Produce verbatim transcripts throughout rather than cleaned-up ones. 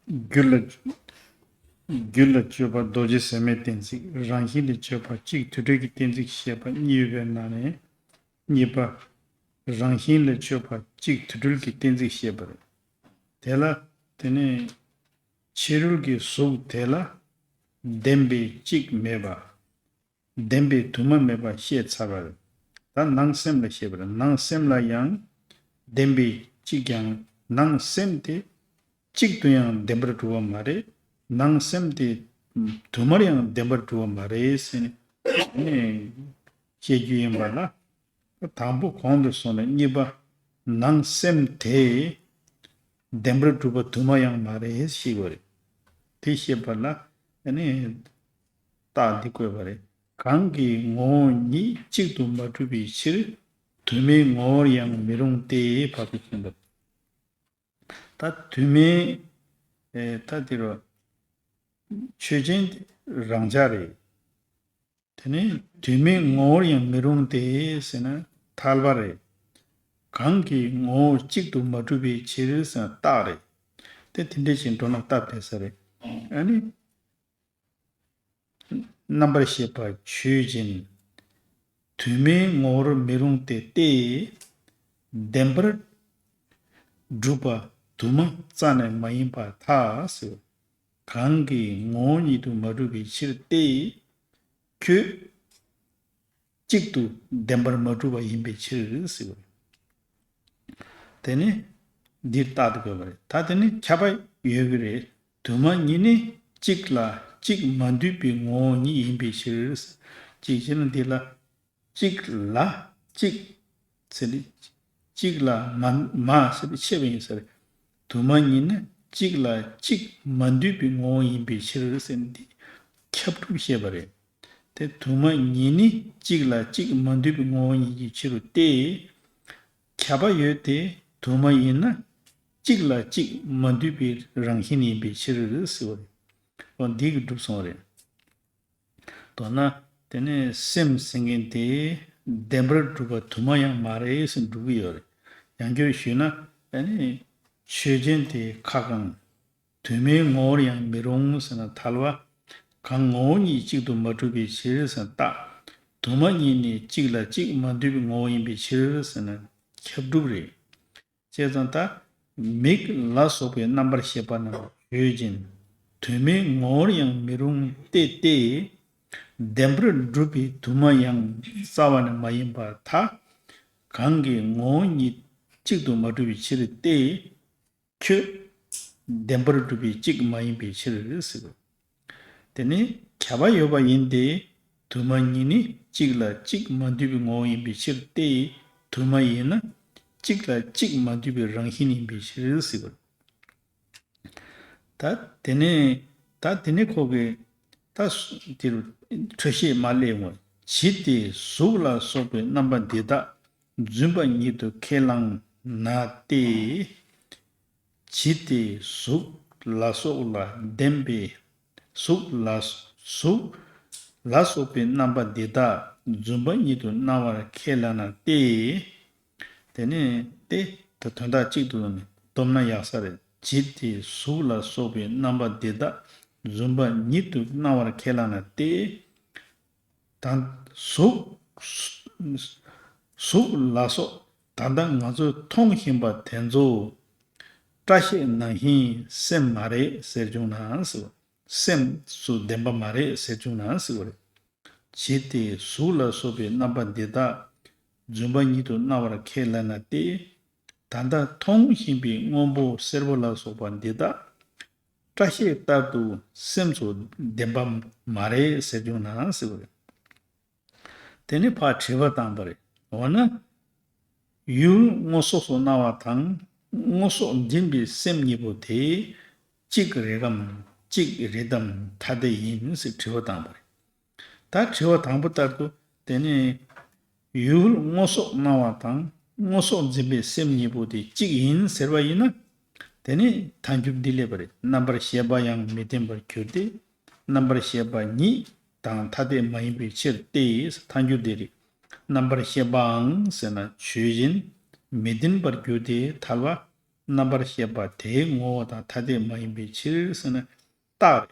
རྒྱུད་ལ་རྒྱུད་ལ་དཔྱོད་པ་རྡོ་རྗེ་ཟེར་མའི་གཏན་ཚིགས། རང་བཞིན་ལ་དཔྱོད་པ་གཅིག་དུ་སྒྲིལ་གྱི་གཏན་ཚིགས་བཤད་པ་གཉིས་ཡོད་པའི་ནང་ནས་གཉིས་པ། རང་བཞིན་ལ་དཔྱོད་པ་གཅིག་དུ་སྒྲིལ་གྱི་གཏན་ཚིགས་བཤད་པ་རེད། དེ་ལ་དེ་ནས་ཕྱི་རོལ་གྱི་གཟུགས་དེ་ལ་བདེན་པའི་གཅིག་མེད་པ། བདེན་པའི་དུ་མ་མེད་པ་བཤད་ཚར་བ་རེད། ད་ནང་སེམས་ལ་བཤད་པ་རེད། ནང་སེམས་ལ་ཡང་བདེན་པའི་གཅིག་ཀྱང་ནང་སེམས་དེ་གཅིག་ཏུ་ཡང་བདེན་པར་གྲུབ་པ་མ་རེད། ནང་སེམས་དེ་དུ་མར་ཡང་བདེན་པར་གྲུབ་པ་མ་རེད་ཟེར་ནས་ནས་བཤད་རྒྱུ་ཡིན་པ་ལ། དང་པོ་གོང་དུ་སོང་ནས་གཉིས་པ། ནང་སེམས་དེ་བདེན་པར་གྲུབ་པ་དུ་མ་ཡང་མ་རེད་ཞེས་པ་རེད། དེ་བཤད་པ་ལ་ཨ་ནི་རྟགས་འདི་བཀོད་པ་རེད། གང་གི་ངོ་བོ་ཉིད་གཅིག་ཏུ་མ་གྲུབ་པའི་ཕྱིར་དུ་མའི་ངོ་བོར་ཡང་མི་རུང་སྟེ། བབ་པའི་སྟོན་པ། ད་དུ་མའི་ཨེ་ད་དེ་རུ་ཆོས་ཅན་རང་འཇགས་རེད། དེ་ནས་དུ་མའི་ངོ་བོར་ཡང་མི་རུང་སྟེ་ཟེར་ན་ཐལ་བ་རེད། གང་གི་ངོ་བོ་གཅིག་ཏུ་མ་གྲུབ་པའི་ཕྱིར་ཟེར་ན་རྟགས་རེད། དེ་དེ་འདྲ་ཞིག་འགྲོ་ན་སྟབས་བདེ་ས་རེད། ཨ་ནི་རྣམ་པར་ཤེས་པ་ཆོས་ཅན། དུ་མའི་ངོ་བོར་མི་རུང་སྟེ་སྟེ། བདེན་པར་གྲུབ་པ་དུ་མ་རྩ་ནས་མ་ཡིན་པར་ཐལ་ཟེར། གང་གི་ངོ་བོ་ཉིད་དུ་མ་གྲུབ་པའི་ཕྱིར་ཏེ། ཁྱོད་གཅིག་ཏུ་བདེན་པར་མ་གྲུབ་པ་ཡིན་པའི་ཕྱིར་ཟེར། དེ་ནི་འདིར་རྟགས་དེ་དགོས་པ་རེད། ད་དེ་ནི་ཁྱབ་པ་ཡོད་ཀྱི་རེད། དུ་མ་ཉིད་ནི་གཅིག་ལ་གཅིག་མ་འདུས་པའི་ངོ་བོ་ཉིད་ཡིན་པའི་ཕྱིར། གཅིག་བྱས་ན་འདི་ལ་གཅིག་ལ་གཅིག་ཟེར་ནས་གཅིག་ལ་མ་མ་ཟེར་ནས་ཕྱེ་བ་ཡིན་ས་རེད། དུ་མ་ཉིད་ནི་གཅིག་ལ་གཅིག་མ་འདུས་པའི་ངོ་བོ་ཡིན་པའི་ཕྱིར་ཟེར་ནས་འདི་ཁྱབ་སྒྲུབ་བཤད་པ་རེད། དེ་དུ་མ་ཉིད་ནི་གཅིག་ལ་གཅིག་མ་འདུས་པའི་ངོ་བོ་ཉིད་ཀྱི་ཕྱིར་རོ་སྟེ། ཁྱབ་པ་ཡོད་དེ་དུ་མ་ཡིན་ན་གཅིག་ལ་གཅིག་མ་འདུས་པའི་རང་བཞིན་ཡིན་པའི་ཕྱིར་ཟེར་བ་རེད། འོ་འདི་གིས་གྲུབ་སོང་བ་རེད། མདོར་ན་དེ་ནས་སེམས་ཟེར་མཁན་དེ་བདེན་པར་གྲུབ་པ་དུ་མ་ཡང་མ་རེད་ཟེར་འགྲུབ་ཀྱི་ཡོད་རེད། ཡང་བསྐྱར་ཞུས་ན་ཨ་ནི་ཆོས་ཅན་དེ་ཁ་གང་དུ་མའི་ངོ་བོར་ཡང་མི་རུང་ཟེར་ན་ཐལ་བ། གང་ངོ་བོ་ཉིད་གཅིག་ཏུ་མ་གྲུབ་པའི་ཕྱིར་ཟེར་ན་རྟགས། དུ་མ་ཉིད་ནི་གཅིག་ལ་གཅིག་མ་འདུས་པའི་ངོ་བོ་ཡིན་པའི་ཕྱིར་ཟེར་ན་ཁྱབ་སྒྲུབ་རེད། བྱས་ཙང་ད་མིག་ལ་སོགས་པའི་རྣམ་པར་ཤེས་པ་རྣམས་ཆོས་ཅན། དུ་མའི་ངོ་བོར་ཡང་མི་རུང་སྟེ་སྟེ། བདེན་པར་གྲུབ་པའི་དུ་མ་ཡང་རྩ་བ་ནས་མ་ཡིན་པར་ཐལ། གང་གི་ངོ་བོ་ཉིད་གཅིག་ཏུ་མ་གྲུབ་པའི་ཕྱིར་ཏེ། ཁྱོད་བདེན་པར་གྲུབ་པའི་གཅིག་མ་ཡིན་པའི་ཕྱིར་ཟེར། དེ་ནི་ཁྱབ་པ་ཡོད་པ་ཡིན་ཏེ། དུ་མ་ཉིད་ནི་གཅིག་ལ་གཅིག་མ་འདུས་པའི་ངོ་བོ་ཡིན་པའི་ཕྱིར་ཏེ། དུ་མ་ཡིན་ན་གཅིག་ལ་གཅིག་མ་འདུས་པའི་རང་བཞིན་ཡིན་པའི་ཕྱིར་ཟེར། ད་དེ་ནས་ད་དེ་ནས་ཁོ་གིས་ད་དེ་རུ་འཕྲོས་བཤད་མ་སླེབས་སྔོན། ཇི་སྟེ་གཟུགས་ལ་སོགས་པའི་རྣམ་པ་འདི་དག་རྫུན་པ་ཉིད་དུ་ཁས་བླངས་ན་སྟེ། ཇི་སྟེ་གཟུགས་ལ་སོགས་ལ་ལྡན་པའི་གཟུགས་ལ་གཟུགས་ལ་སོགས་པའི་རྣམ་པ་འདི་དག་རྫུན་པ་ཉིད་དུ་སྣང་བར་ཁས་བླངས་ན་སྟེ། དེ་ནས་ཏེ་ད་དོན་དག་གཅིག་ཏུ་བསྡོམས་ན་ཡག་ས་རེད། ཇི་སྟེ་གཟུགས་ལ་སོགས་པའི་རྣམ་པ་འདི་དག་རྫུན་པ་ཉིད་དུ་སྣང་བར་ཁས་བླངས་ན་སྟེ། ད་གཟུགས་གཟུགས་ལ་སོགས་ད་ལྟ་ང་ཚོས་མཐོང་བཞིན་པ་དེ་ཚོ་སྐྲ་ཤད་ནང་བཞིན་སེམས་མ་རེད་ཟེར་བྱུང་ན་ཟེར་བ། སེམས་སུ་ལྡན་པ་མ་རེད་ཟེར་བྱུང་ན་ཟེར་བ་རེད། ཇི་སྟེ་གཟུགས་ལ་སོགས་པའི་རྣམ་པ་འདི་དག་རྫུན་པ་ཉིད་དུ་སྣང་བར་ཁས་བླངས་ན་སྟེ། ད་ལྟ་མཐོང་བཞིན་པའི་སྔོན་པོ་སེར་པོ་ལ་སོགས་པ་འདི་དག་སྐྲ་ཤད་ལྟར་དུ་སེམས་སུ་ལྡན་པ་མ་རེད་ཟེར་བྱུང་ན་ཟེར་བ་རེད། དེ་ནས་ཕར་དྲི་བ་བཏང་པ་རེད། འོ་ན། ཡུལ་སྔོ་སོགས་སུ་སྣང་བ་དང་སྔོ་སོགས་འཛིན་པའི་སེམས་གཉིས་པོ་དེ་གཅིག་རེད་གམ་གཅིག་རེད་དམ་ཐ་དད་ཡིན་ཟེར་དྲི་བ་བཏང་པ་རེད། ད་དྲི་བ་དང་པོ་ལྟར་དུ་དེ་ནི་ཡུལ་སྔོ་སོགས་སྣང་བ་དང་སྔོ་སོགས་འཛིན་པའི་སེམས་གཉིས་པོ་དེ་གཅིག་ཡིན་ཟེར་བ་ཡིན་ན། དེ་ནི་ཐལ་འགྱུར་འདི་སླེབས་པ་རེད། རྣམ་པར་ཤེས་པ་ཡང་མི་ལྡན་པར་འགྱུར་ཏེ། རྣམ་པར་ཤེས་པ་ཉིད་དང་ཐ་དད་མ་ཡིན་པའི་ཕྱིར་ཏེ། ཐལ་འགྱུར་འདི་རེད། རྣམ་པར་ཤེས་པའང་ཟེར་ན་ཆོས་ཅན། མི་ལྡན་པར་འགྱུར་ཏེ་ཐལ་བ། རྣམ་པར་ཤེས་པ་དེའི་ངོ་བོ་དང་ཐ་དད་མ་ཡིན་པའི་ཕྱིར་ཟེར་ན་རྟགས་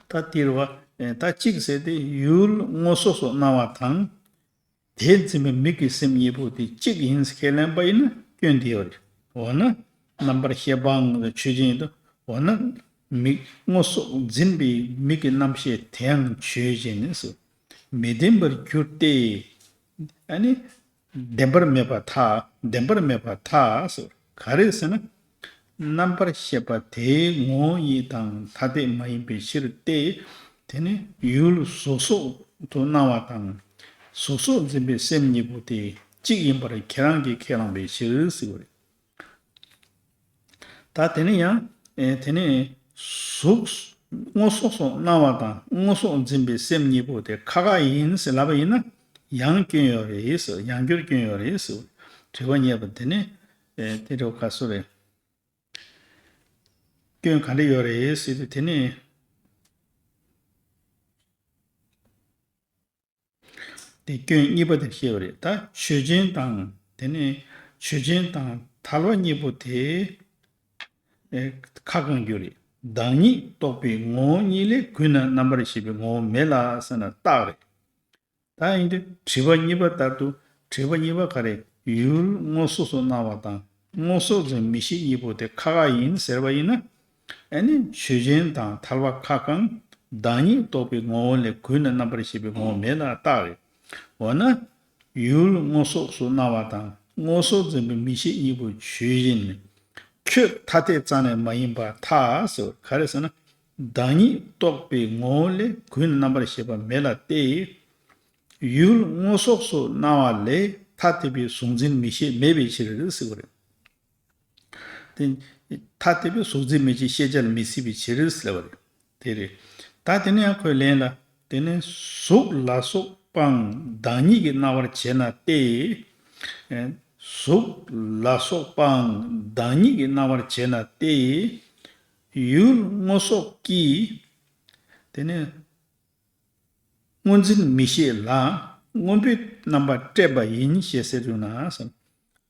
རེད། ད་འདིར་བ། ད་གཅིག་ཟེར་ཏེ་ཡུལ་སྔོ་སོགས་སུ་སྣང་བ་དང་། དེས་འཛིན་པའི་མིག་གི་སེམས་གཉིས་པོ་དེ་གཅིག་ཡིན་ཁས་ལེན་པ་ཡིན་ན་སྐྱོན་དེ་ཡོད་རེད། འོ་ན། རྣམ་པར་ཤེས་པའང་ཆོས་ཅན་ཡིན་ཏོ། འོ་ན། མིག་སྔོ་སོགས་འཛིན་པའི་མིག་གི་རྣམ་ཤེས་དེའང་ཆོས་ཅན་ནི་སོ། མི་ལྡན་པར་འགྱུར་ཏེ། ཨ་ནི། བདེན་པར་མེད་པར་ཐལ། བདེན་པར་མེད་པར་ཐལ་ཟེར། ག་རེ་ཟེར་ན། རྣམ་པར་ཤེས་པ་དེའི་ངོ་བོ་ཉིད་དང་ཐ་དད་མ་ཡིན་པའི་ཕྱིར་ཏེ། དེ་ནི་ཡུལ་གཟུགས་སོགས་སུ་སྣང་བ་དང་། གཟུགས་སོགས་འཛིན་པའི་སེམས་གཉིས་པོ་དེ་གཅིག་ཡིན་པར་ཁྱེད་རང་གིས་ཁས་བླངས་པའི་ཕྱིར་ཟེར་བ་རེད། ད་དེ་ནི་ཡང་། ཨེ་དེ་ནི་གཟུགས་སྔོ་སོགས་སུ་སྣང་བ་དང་སྔོ་སོགས་འཛིན་པའི་སེམས་གཉིས་པོ་དེ་ཁ་ཁ་ཡིན་ཟེར་ལབ་པ་ཡིན་ན་ཡང་སྐྱོན་ཡོད་རེད་ཟེར། ཡང་བསྐྱར་སྐྱོན་ཡོད་རེད་ཟེར། དྲི་བ་རྙེད་པ་དེ་ནི་ཨེ་དེ་རེད་ག་སུ་རེད། སྐྱོན་ག་འདྲ་ཡོད་རེད་ཟེར་དུས་དེ་ནི། དེ་སྐྱོན་གཉིས་པ་དེ་བཤད་པ་རེད། ད་ཆོས་ཅན་དང་དེ་ནས་ཆོས་ཅན་དང་ཐལ་བ་གཉིས་པོ་དེ་ཨེ་ཁ་གང་རྒྱུ་རེད། བདག་ཉིད་རྟོགས་པའི་ངོ་བོ་ཉིད་ལས་གུད་ན་རྣམ་པར་ཤེས་པའི་ངོ་བོ་མེད་ལ་ཟེར་ན་རྟགས་རེད། ད་ཡིན་དུས་དྲི་བ་གཉིས་པ་ལྟར་དུ་དྲི་བ་གཉིས་པ་ག་རེ། ཡུལ་སྔོ་སོགས་སུ་སྣང་བ་དང་སྔོ་སོགས་ཀྱི་མིག་ཤེས་གཉིས་པོ་དེ་ཁ་ཁ་ཡིན་ཟེར་བ་ཡིན་ན། ཨ་ནི་ཆོས་ཅན་དང་ཐལ་བ་ཁ་གང་བདག་ཉིད་རྟོགས་པའི་ངོ་བོ་ལས་གུད་ན་རྣམ་པར་ཤེས་པའི་ངོ་བོ་མེད་ལ་རྟགས་རེད། འོ་ན། ཡུལ་སྔོ་སོགས་སུ་སྣང་བ་དང་སྔོ་སོགས་འཛིན་པའི་མིག་ཤེས་གཉིས་པོ་ཆོས་ཅན། ཁྱོད་ཐ་དད་རྩ་ནས་མ་ཡིན་པར་ཐལ་ཟེར་བ་ག་རེ་ཟེར་ན། བདག་ཉིད་རྟོགས་པའི་ངོ་བོ་ལས་གུད་ན་རྣམ་པར་ཤེས་པ་མེད་ལ་སྟེ། ཡུལ་སྔོ་སོགས་སུ་སྣང་བ་ལས་ཐ་དད་པའི་གཟུགས་འཛིན་མིག་ཤེས་མེད་པའི་ཕྱིར་ཟེར་བ་རེད། དེ་ཐ་དད་པའི་གཟུགས་འཛིན་མིག་ཤེས་ཤེས་བྱ་ལ་མི་སྲིད་པའི་ཕྱིར་ཟེར་བ་རེད། དེ་རེད། ད་དེ་ནས་ཡང་ཁོས་ལན་ལ། དེ་ནས་གཟུགས་ལ་སོགས་པའང་བདག་ཉིད་ཀྱིས་སྣང་བར་བྱེད་ན་སྟེ། གཟུགས་ལ་སོགས་པའང་བདག་ཉིད་ཀྱིས་སྣང་བར་བྱེད་ན་སྟེ། ཡུལ་སྔོ་སོགས་ཀྱིས། དེ་ནས། སྔོ་འཛིན་མིག་ཤེས་ལ་སྔོན་པོའི་རྣམ་པ་སྤྲད་པ་ཡིན་ཞེས་ཟེར་བྱུང་ན་ཟེར།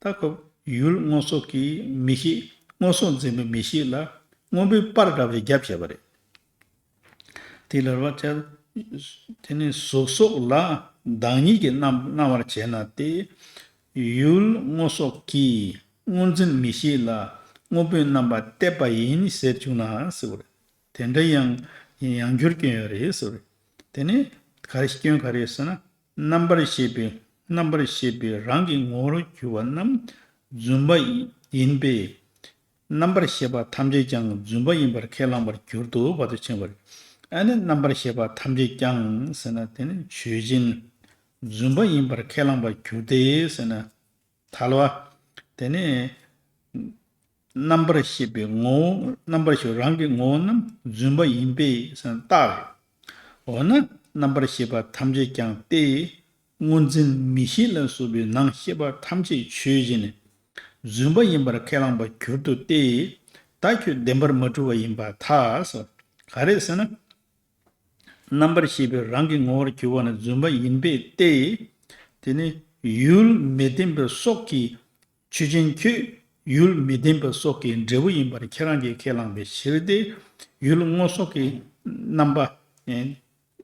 ད་ཁོ་ཡུལ་སྔོ་སོགས་ཀྱི་མིག་ཤེས་སྔོ་སོགས་འཛིན་པའི་མིག་ཤེས་ལ་སྔོན་པོའི་པར་འདྲ་བའི་རྒྱབ་བྱས་པ་རེད། དེ་ལ་བ་ཆ། དེ་ནི་གཟུགས་སོགས་ལ་བདག་ཉིད་ཀྱིས་སྣང་སྣང་བར་བྱས་ན་སྟེ། ཡུལ་སྔོ་སོགས་ཀྱིས་སྔོ་འཛིན་མིག་ཤེས་ལ་སྔོན་པོའི་རྣམ་པ་གཏད་པ་ཡིན་ཟེར་བྱུང་ན་ཟེར་བ་རེད། དེ་འདྲ་ཡང་ཡང་བསྒྱུར་སྐྱོན་ཡོད་རེད་ཟེར་བ་རེད། དེ་ནི་ག་རེ་སྐྱོན་ག་རེ་ཟེར་ན། རྣམ་པར་ཤེས་པའི་རྣམ་པར་ཤེས་པའི་རང་གི་ངོ་བོར་གྱུར་པ་རྣམས་རྫུན་པ་ཡིན་པས། རྣམ་པར་ཤེས་པ་ཐམས་ཅད་ཀྱང་རྫུན་པ་ཡིན་པར་ཁས་བླངས་པར་གྱུར་ཏོ་བར་དུ་ཕྱིན་པ་རེད། ཨ་ནི་རྣམ་པར་ཤེས་པ་ཐམས་ཅད་ཀྱང་ཟེར་ན་དེ་ནི་ཆོས་ཅན། རྫུན་པ་ཡིན་པར་ཁས་བླངས་པར་གྱུར་ཏེ་ཟེར་ན། ཐལ་བ། དེ་ནས། རྣམ་པར་ཤེས་པའི་ངོ་བོ་རྣམ་པར་ཤེས་རང་གི་ངོ་བོ་རྣམས་རྫུན་པ་ཡིན་པས་ཟེར་ན་རྟགས་རེད། འོ་ན་རྣམ་པར་ཤེས་པ་ཐམས་ཅད་ཀྱང་སྟེ། སྔོ་འཛིན་མིག་ཤེས་ལ་སོགས་པའི་ནང་ཤེས་པ་ཐམས་ཅད་ཆོས་ཅན། རྫུན་པ་ཡིན་པར་ཁས་བླངས་པར་གྱུར་ཏོ་སྟེ། ད་ཁྱོད་བདེན་པར་མ་གྲུབ་པ་ཡིན་པར་ཐལ་ཟེར། ག་རེ་ཟེར་ན། རྣམ་པར་ཤེས་པའི་རང་གི་ངོ་བོར་གྱུར་པ་ནི་རྫུན་པ་ཡིན་པས་ཏེ། དེ་ནི་ཡུལ་མི་ལྡན་པའི་སོགས་ཀྱི་ཆོས་ཅན་ཁྱོད་ཡུལ་མི་ལྡན་པའི་སོགས་ཀྱི་འབྲས་བུ་ཡིན་པར་ཁྱེད་རང་གིས་ཁས་བླངས་པའི་ཕྱིར་ཏེ། ཡུལ་སྔོ་སོགས་ཀྱི་རྣམ་པ་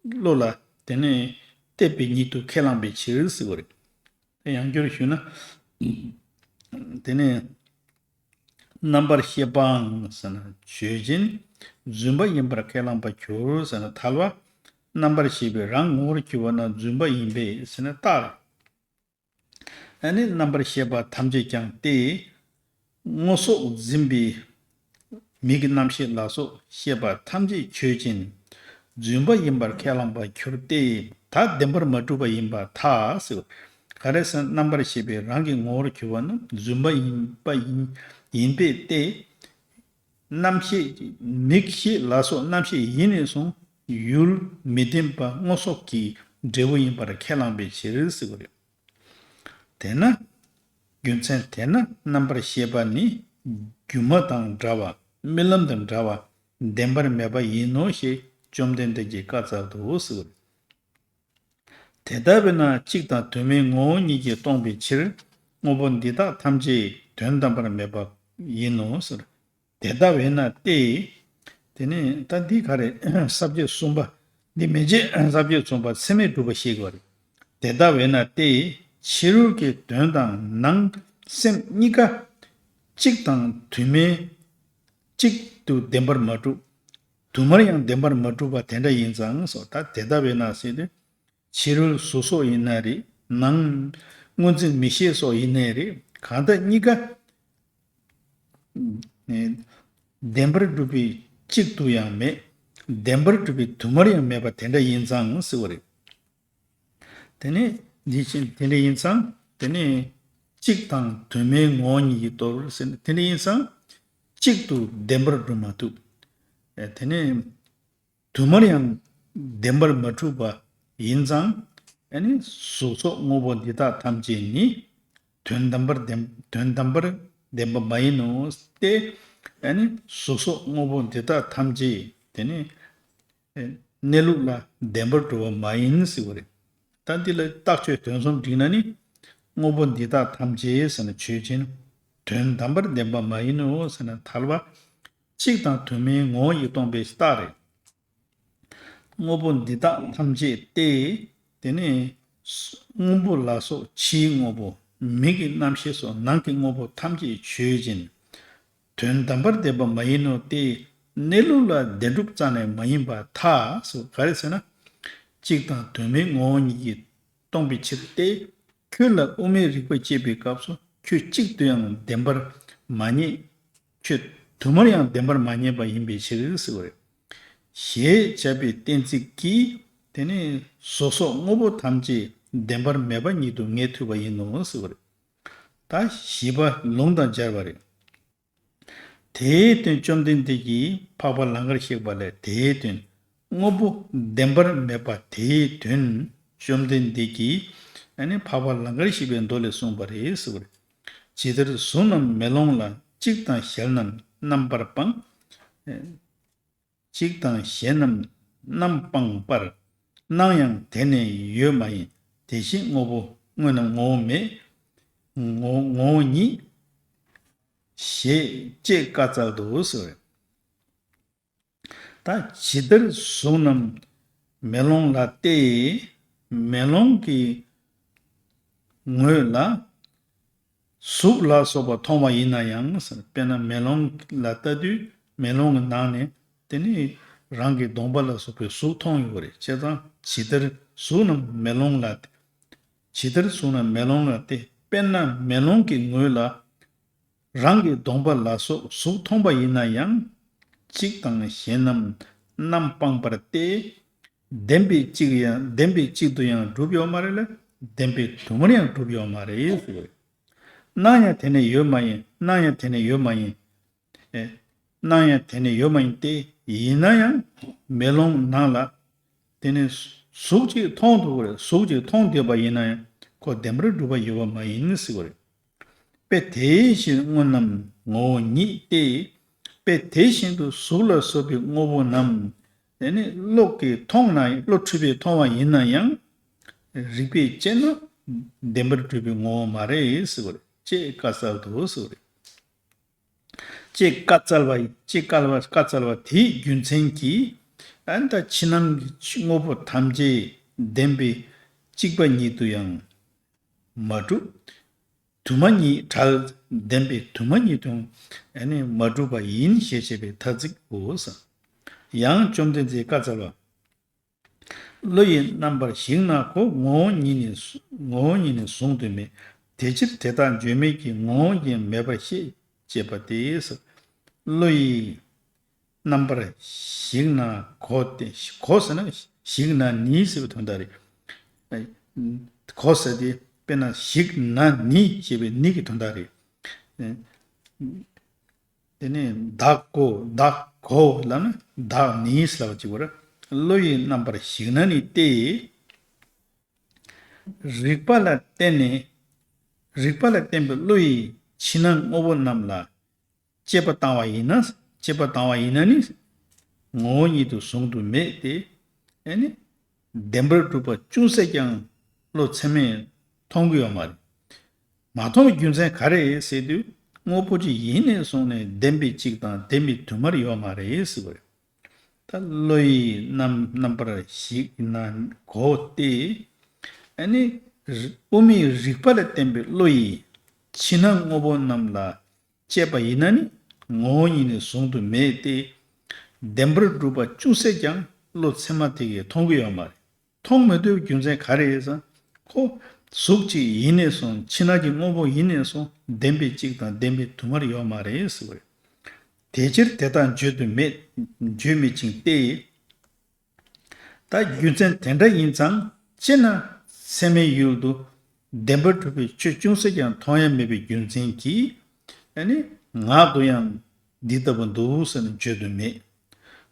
བློ་ལ་དེ་ནི་གཏད་པའི་ཉིད་དུ་ཁས་བླངས་པའི་ཕྱིར་ཟེར་བ་རེད། དེ་ཡང་བསྒྱུར་ཞུས་ན། དེ་ནི། རྣམ་པར་ཤེས་པའང་ཟེར་ན་ཆོས་ཅན། རྫུན་པ་ཡིན་པར་ཁས་བླངས་པར་གྱུར་ཟེར་ན་ཐལ་བ། རྣམ་པར་ཤེས་པའི་རང་ངོ་བོར་གྱུར་པ་ན་རྫུན་པ་ཡིན་པས་ཟེར་ན་རྟགས་རེད། ཨ་ནི་རྣམ་པར་ཤེས་པ་ཐམས་ཅད་ཀྱང་སྟེ། སྔོ་སོགས་འཛིན་པའི་མིག་གི་རྣམ་ཤེས་ལ་སོགས་ཤེས་པ་ཐམས་ཅད་ཆོས་ཅན། རྫུན་པ་ཡིན་པར་ཁས་བླངས་པར་གྱུར་ཏེ། ད་བདེན་པར་མ་གྲུབ་པ་ཡིན་པར་ཐལ་ཟེར། ག་རེ་ཟེར་ན་རྣམ་པར་ཤེས་པའི་རང་གི་ངོ་བོར་གྱུར་པ་ན་རྫུན་པ་ཡིན་པ་ཡིན་ཡིན་པས་ཏེ། རྣམ་ཤེས་མིག་ཤེས་ལ་སོགས་རྣམ་ཤེས་ཡིན་ནས་བཟུང་ཡུལ་མི་ལྡན་པ་སྔོ་སོགས་ཀྱི་འབྲས་བུ་ཡིན་པར་ཁས་བླངས་པའི་ཕྱིར་ཟེར་བ་རེད། དེས་ན། རྒྱུ་མཚན་དེས་ན་རྣམ་པར་ཤེས་པ་ནི་སྒྱུ་མ་དང་འདྲ་བ་རྨི་ལམ་དང་འདྲ་བ་བདེན་པར་མེད་པ་ཡིན་ནོ་ཞེས་བཅོམ་ལྡན་འདས་ཀྱིས་བཀའ་སྩལ་ཏོ་ཟེར། དེ་ལྟ་བས་ན་གཅིག་དང་དུ་མའི་ངོ་བོ་ཉིད་ཀྱིས་སྟོང་པའི་ཕྱིར་དངོས་པོ་འདི་དག་ཐམས་ཅད་ དོན་དམ་པར་མེད་པ་ཡིན་ནོ་ཟེར། དེ་ལྟ་བས་ན་སྟེ། དེ་ནས་ད་འདི་ག་རེ་ས་བཅད་གསུམ་པ། འདི་མན་ཆད་ས་བཅད་གསུམ་པ་ཚད་མས་གྲུབ་པ་ཞིག་བར། དེ་ལྟ་བས་ན་སྟེ། ཕྱི་རོལ་གྱི་དོན་དང་ནང་སེམས་གཉིས་ཀ་གཅིག་དང་དུ་མའི་གཅིག་ཏུ་བདེན་པར་མ་གྲུབ། དུ་མར་ཡང་བདེན་པར་མ་གྲུབ་པ་དེ་འདྲ་ཡིན་ཙང་སོ། ད་དེ་ལྟ་བས་ན་ཟེར་དུས། ཕྱི་རོལ་གཟུགས་སོགས་ཡིན་ན་རེད། ནང་སྔོ་འཛིན་མིག་ཤེས་སོགས་ཡིན་ནའི་རེད། གང་ལྟར་གཉིས་ཀ་བདེན་པར་གྲུབ་པའི་གཅིག་ཏུ་ཡང་མེད། བདེན་པར་གྲུབ་པའི་དུ་མར་ཡང་མེད་པ་དེ་འདྲ་ཡིན་ཙང་ཟེར་བ་རེད། དེ་ནས་འདི་ཕྱིན་དེ་འདྲ་ཡིན་ཙང་དེ་ནས་གཅིག་དང་དུ་མའི་ངོ་བོ་ཉིད་ཀྱིས་སྟོར་ཟེར་ན། དེ་འདྲ་ཡིན་ཙང་གཅིག་ཏུ་བདེན་པར་གྲུབ་མ་ཐུབ། དེ་ནས་དུ་མར་ཡང་བདེན་པར་མ་གྲུབ་པ་ཡིན་ཙང་། ཨ་ནི་གཟུགས་སོགས་དངོས་པོ་འདི་དག་ཐམས་ཅད་ནི་དོན་དམ་པར་བདེན་དོན་དམ་པར་བདེན་པ་མ་ཡིན་ནོ་སྟེ། ཨ་ནི་གཟུགས་སོགས་དངོས་པོ་འདི་དག་ཐམས་ཅད་དེ་ནི་གནས་ལུགས་ལ་བདེན་པར་གྲུབ་པ་མ་ཡིན་ཟེར་བ་རེད། ད་འདི་ལ་རྟགས་ཆོས་དོན་གསུམ་བསྒྲིགས་ན་ནི། དངོས་པོ་འདི་དག་ཐམས་ཅད་ཟེར་ན་ཆོས་ཅན། དོན་དམ་པར་བདེན་པ་མ་ཡིན་ནོ་ཟེར་ན་ཐལ་བ། གཅིག་དང་དུ་མའི་ངོ་བོ་ཡིས་སྟོང་པའི་རྟགས་རེད། དངོས་པོ་འདི་དག་ཐམས་ཅད་སྟེ། དེ་ནི་སྔོན་པོ་ལ་སོགས་ཕྱིའི་དངོས་པོ། མིག་གི་རྣམ་ཤེས་སོགས་ནང་གི་དངོས་པོ་ཐམས་ཅད་ཆོས་ཅན། དོན་དམ་པར་བདེན་པ་མ་ཡིན་ནོ་སྟེ། གནས་ལུགས་ལ་བདེན་གྲུབ་རྩ་ནས་མ་ཡིན་པར་ཐལ་ཟེར། ག་རེ་ཟེར་ན། གཅིག་དང་དུ་མའི་ངོ་བོ་ཉིད་ཀྱིས་སྟོང་པའི་ཕྱིར་ཏེ། ཁྱོད་ལ་དབུ་མའི་རིགས་པ་བཤད་པའི་སྐབས་སུ་ཁྱོད་གཅིག་ཏུ་ཡང་བདེན་པར་མ་རྙེད། ཁྱོད་དུ་མར་ཡང་བདེན་པར་མ་རྙེད་པ་ཡིན་པའི་ཕྱིར་ཟེར་བ་རེད། ཞེས་བྱ་བའི་གཏན་ཚིགས་ཀྱིས་དེ་ནི་གཟུགས་སོགས་དངོས་པོ་ཐམས་ཅད་བདེན་པར་མེད་པ་ཉིད་དུ་ངེས་ཐུབ་པ་ཡིན་ནོ་ཟེར་བ་རེད། ད་བཞི་པ་ལུང་དང་སྦྱར་བ་རེད། དེའི་དོན་བཅོམ་ལྡན་འདས་ཀྱིས་འཕགས་པ་ལང་ཀར་གཤེགས་པ་ལས་དེའི་དོན་དངོས་པོ་བདེན་པར་མེད་པ་དེའི་དོན་བཅོམ་ལྡན་འདས་ཀྱིས་ཨ་ནི་འཕགས་པ་ལང་ཀར་གཤེགས་པའི་མདོ་ལས་གསུངས་པ་རེད་ཟེར་བ་རེད། ཇི་ལྟར་གཟུགས་རྣམས་མེ་ལོང་ལ་གཅིག་དང་གཞན་རྣམས་རྣམ་པར་སྤངས། གཅིག་དང་གཞན་རྣམས་རྣམ་སྤངས་པར། སྣང་ཡང་དེ་ནས་ཡོད་མ་ཡིན། དེ་བཞིན་དངོས་པོ་དངོས་རྣམས་ངོ་བོ་མེད། ངོ་ངོ་བོ་ཉིད། ཞེས་ཅེས་བཀའ་སྩལ་ཏོ་ཟེར། ད་ཇི་ལྟར་གཟུགས་རྣམས་མེ་ལོང་ལ་སྟེ། མེ་ལོང་གི་ངོས་ལ་གཟུགས་ལ་སོགས་པ་མཐོང་བ་ཡིན་ན་ཡང་ཟེར། དཔེར་ན་མེ་ལོང་ལ་ལྟ་དུས་མེ་ལོང་གི་ནང་ནས་དེ་ནི་རང་གི་གདོང་པ་ལ་སོགས་པའི་གཟུགས་མཐོང་ཡོད་རེད། བྱས་ཙང་ཇི་ལྟར་གཟུགས་རྣམས་མེ་ལོང་ལ། ཇི་ལྟར་གཟུགས་རྣམས་མེ་ལོང་ལ་སྟེ། དཔེར་ན་མེ་ལོང་གི་ངོས་ལ་རང་གི་གདོང་པ་ལ་སོགས་གཟུགས་མཐོང་པ་ཡིན་ན་ཡང་། གཅིག་དང་གཞན་རྣམས་རྣམ་སྤངས་པར་ཏེ། བདེན་པའི་གཅིག་ཡང་བདེན་པའི་གཅིག་ཏུ་ཡང་གྲུབ་ཡོད་མ་རེད་ལ། བདེན་པའི་དུ་མར་ཡང་གྲུབ་ཡོད་མ་རེད་ཟེར། སྣང་ཡང་དེ་ནས་ཡོད་མ་ཡིན། སྣང་ཡང་དེ་ནས་ཡོད་མ་ཡིན། ཨེ། སྣང་ཡང་དེ་ནས་ཡོད་མ་ཡིན་ཏེ། ཡིན་ན་ཡང་མེ་ལོང་ནང་ལ་དེ་ནས་གཟུགས་ཅིག་མཐོང་ཐུབ་པ་རེད། གཟུགས་ཅིག་མཐོང་བསྡད་པ་ཡིན་ན་ཡང་ཁོ་བདེན་པར་གྲུབ་པ་ཡོད་པ་མ་ཡིན་ཟེར་བ་རེད། དཔེ་དེ་བཞིན་དངོས་རྣམས་ངོ་བོ་ཉིད་དེ། དཔེ་དེ་བཞིན་དུ་གཟུགས་ལ་སོགས་པའི་དངོས་པོ་རྣམས་དེ་ནི་བློ་གིས་མཐོང་ན་བློ་འཁྲུལ་པས་མཐོང་བ་ཡིན་ན་ཡང་། རིགས་པས་དཔྱད་ན་བདེན་པར་གྲུབ་པའི་ངོ་བོ་མ་རེད་ཟེར་བ་རེད། ཅེས་བཀའ་སྩལ་ཏོ་ཟེར་བ་རེད། ཅེས་བཀའ་སྩལ་བ་ཡི། ཅེས་བཀའ་བཀའ་སྩལ་བ་དེའི་རྒྱུ་མཚན་གྱིས། ཨ་ནི་ད་ཕྱི་ནང་གི་དངོས་པོ་ཐམས་ཅད་བདེན་པའི་གཅིག་པ་ཉིད་དུ་ཡང་མ་གྲུབ། དུ་མ་ཉིད་བྲལ། བདེན་པའི་དུ་མ་ཉིད་དུ་ཡང་ཨ་ནི་མ་གྲུབ་པ་ཡིན་ཞེས་བྱ་བའི་ཐ་ཚིག་གོ་ས། ཡང་བཅོམ་ལྡན་འདས་བཀའ་སྩལ་བ། བློ་ཡི་རྣམ་པར་ཞིག་ན་གོ། ངོ་བོ་ཉིད་ནི་ངོ་བོ་ཉིད་ནི་གཟུང་དུ་མེད། དེ་ཕྱིར་དེ་དག་བརྗོད་མེད་ཀྱི་ངོ་བོ་ཉིད་མེད་པར་ཤེས་ཅེས་པ་སྟེ། བློ་ཡི་རྣམ་པར་ཞིག་ན་གོ་སྟེ། གོ་ཟེར་ན་ཞིག་ན་ནི་ཟེར་བའི་དོན་དག་རེད། གོ་ཟེར་དེ་དཔེར་ན་ཞིག་ན་ནི་ཞེས་པའི་ནི་གི་དོན་དག་རེད། དེ་ནས་བདག་གོ་བདག་གོ་ལབ་ན་བདག་ནི་ལབ་ཅིག་བར། བློ་ཡི་རྣམ་པར་ཞིག་ན་ནི་སྟེ། རིགས་པ་ལ་བརྟེན་ནས། རིགས་པ་ལ་བརྟེན་པའི་བློ་ཡིས་ཕྱི་ནང་དངོས་པོ་རྣམས་ལ་དཔྱད་པ་བཏང་བ་ཡིན་ན། དཔྱད་པ་བཏང་བ་ཡིན་ན་ནི། ངོ་བོ་ཉིད་དུ་གཟུང་དུ་མེད་དེ། ཨ་ནི། བདེན་པར་གྲུབ་པ་ཅུང་ཟད་ཀྱང་བློ་ཚད་མས་མཐོང་གི་ཡོད་མ་རེད། མ་མཐོང་བའི་རྒྱུ་མཚན་ག་རེ་རེད་ཟེར་དུས། དངོས་པོ་གཅིག་ཡིན་ནས་བཟུང་ནས་བདེན་པའི་གཅིག་དང་བདེན་པའི་དུ་མར་ཡོད་མ་རེད་ཟེར་བ་རེད། ད་བློ་ཡི་རྣམ་རྣམ་པར་ཞིག་ན་གོ་སྟེ། ཨ་ནི་རི་དབུ་མའི་རིགས་པ་ལ་བརྟེན་པའི་བློ་ཡིས་ཕྱི་ནང་དངོས་པོ་རྣམས་ལ་དཔྱད་པ་ཡིན་ན་ནི་ངོ་བོ་ཉིད་ནས་གཟུང་དུ་མེད་དེ། བདེན་པར་གྲུབ་པ་ཅུང་ཟད་ཀྱང་བློ་ཚད་མ་དེ་གིས་མཐོང་གི་ཡོད་མ་རེད། མཐོང་མི་ཐུབ་རྒྱུ་མཚན་ག་རེ་ཡིན་ཟེར། ཁོ་གཟུགས་གཅིག་ཡིན་ནས་བཟུང་ཕྱི་ནང་གི་དངོས་པོ་ཡིན་ནས་བཟུང་བདེན་པའི་གཅིག་དང་བདེན་པའི་དུ་མར་ཡོད་མ་རེད་ཟེར་བ་རེད། དེ་ཕྱིར་དེ་དག་བརྗོད་དུ་མེད། བརྗོད་མི་བྱེད་དེ། ད་རྒྱུ་མཚན་དེ་འདྲ་ཡིན་ཙང་སྤྱིར་ན་ཚད་མའི་ཡུལ་དུ་བདེན་པར་གྲུབ་པའི་ཆོས་ཅུང་ཟད་ཀྱང་མཐོང་ཡ་མེད་པའི་རྒྱུ་མཚན་གྱིས། ཨ་ནི་ངག་ཏུ་ཡང་འདི་ལྟ་བུ་འདུག་ཟེར་ནས་བརྗོད་དུ་མེད།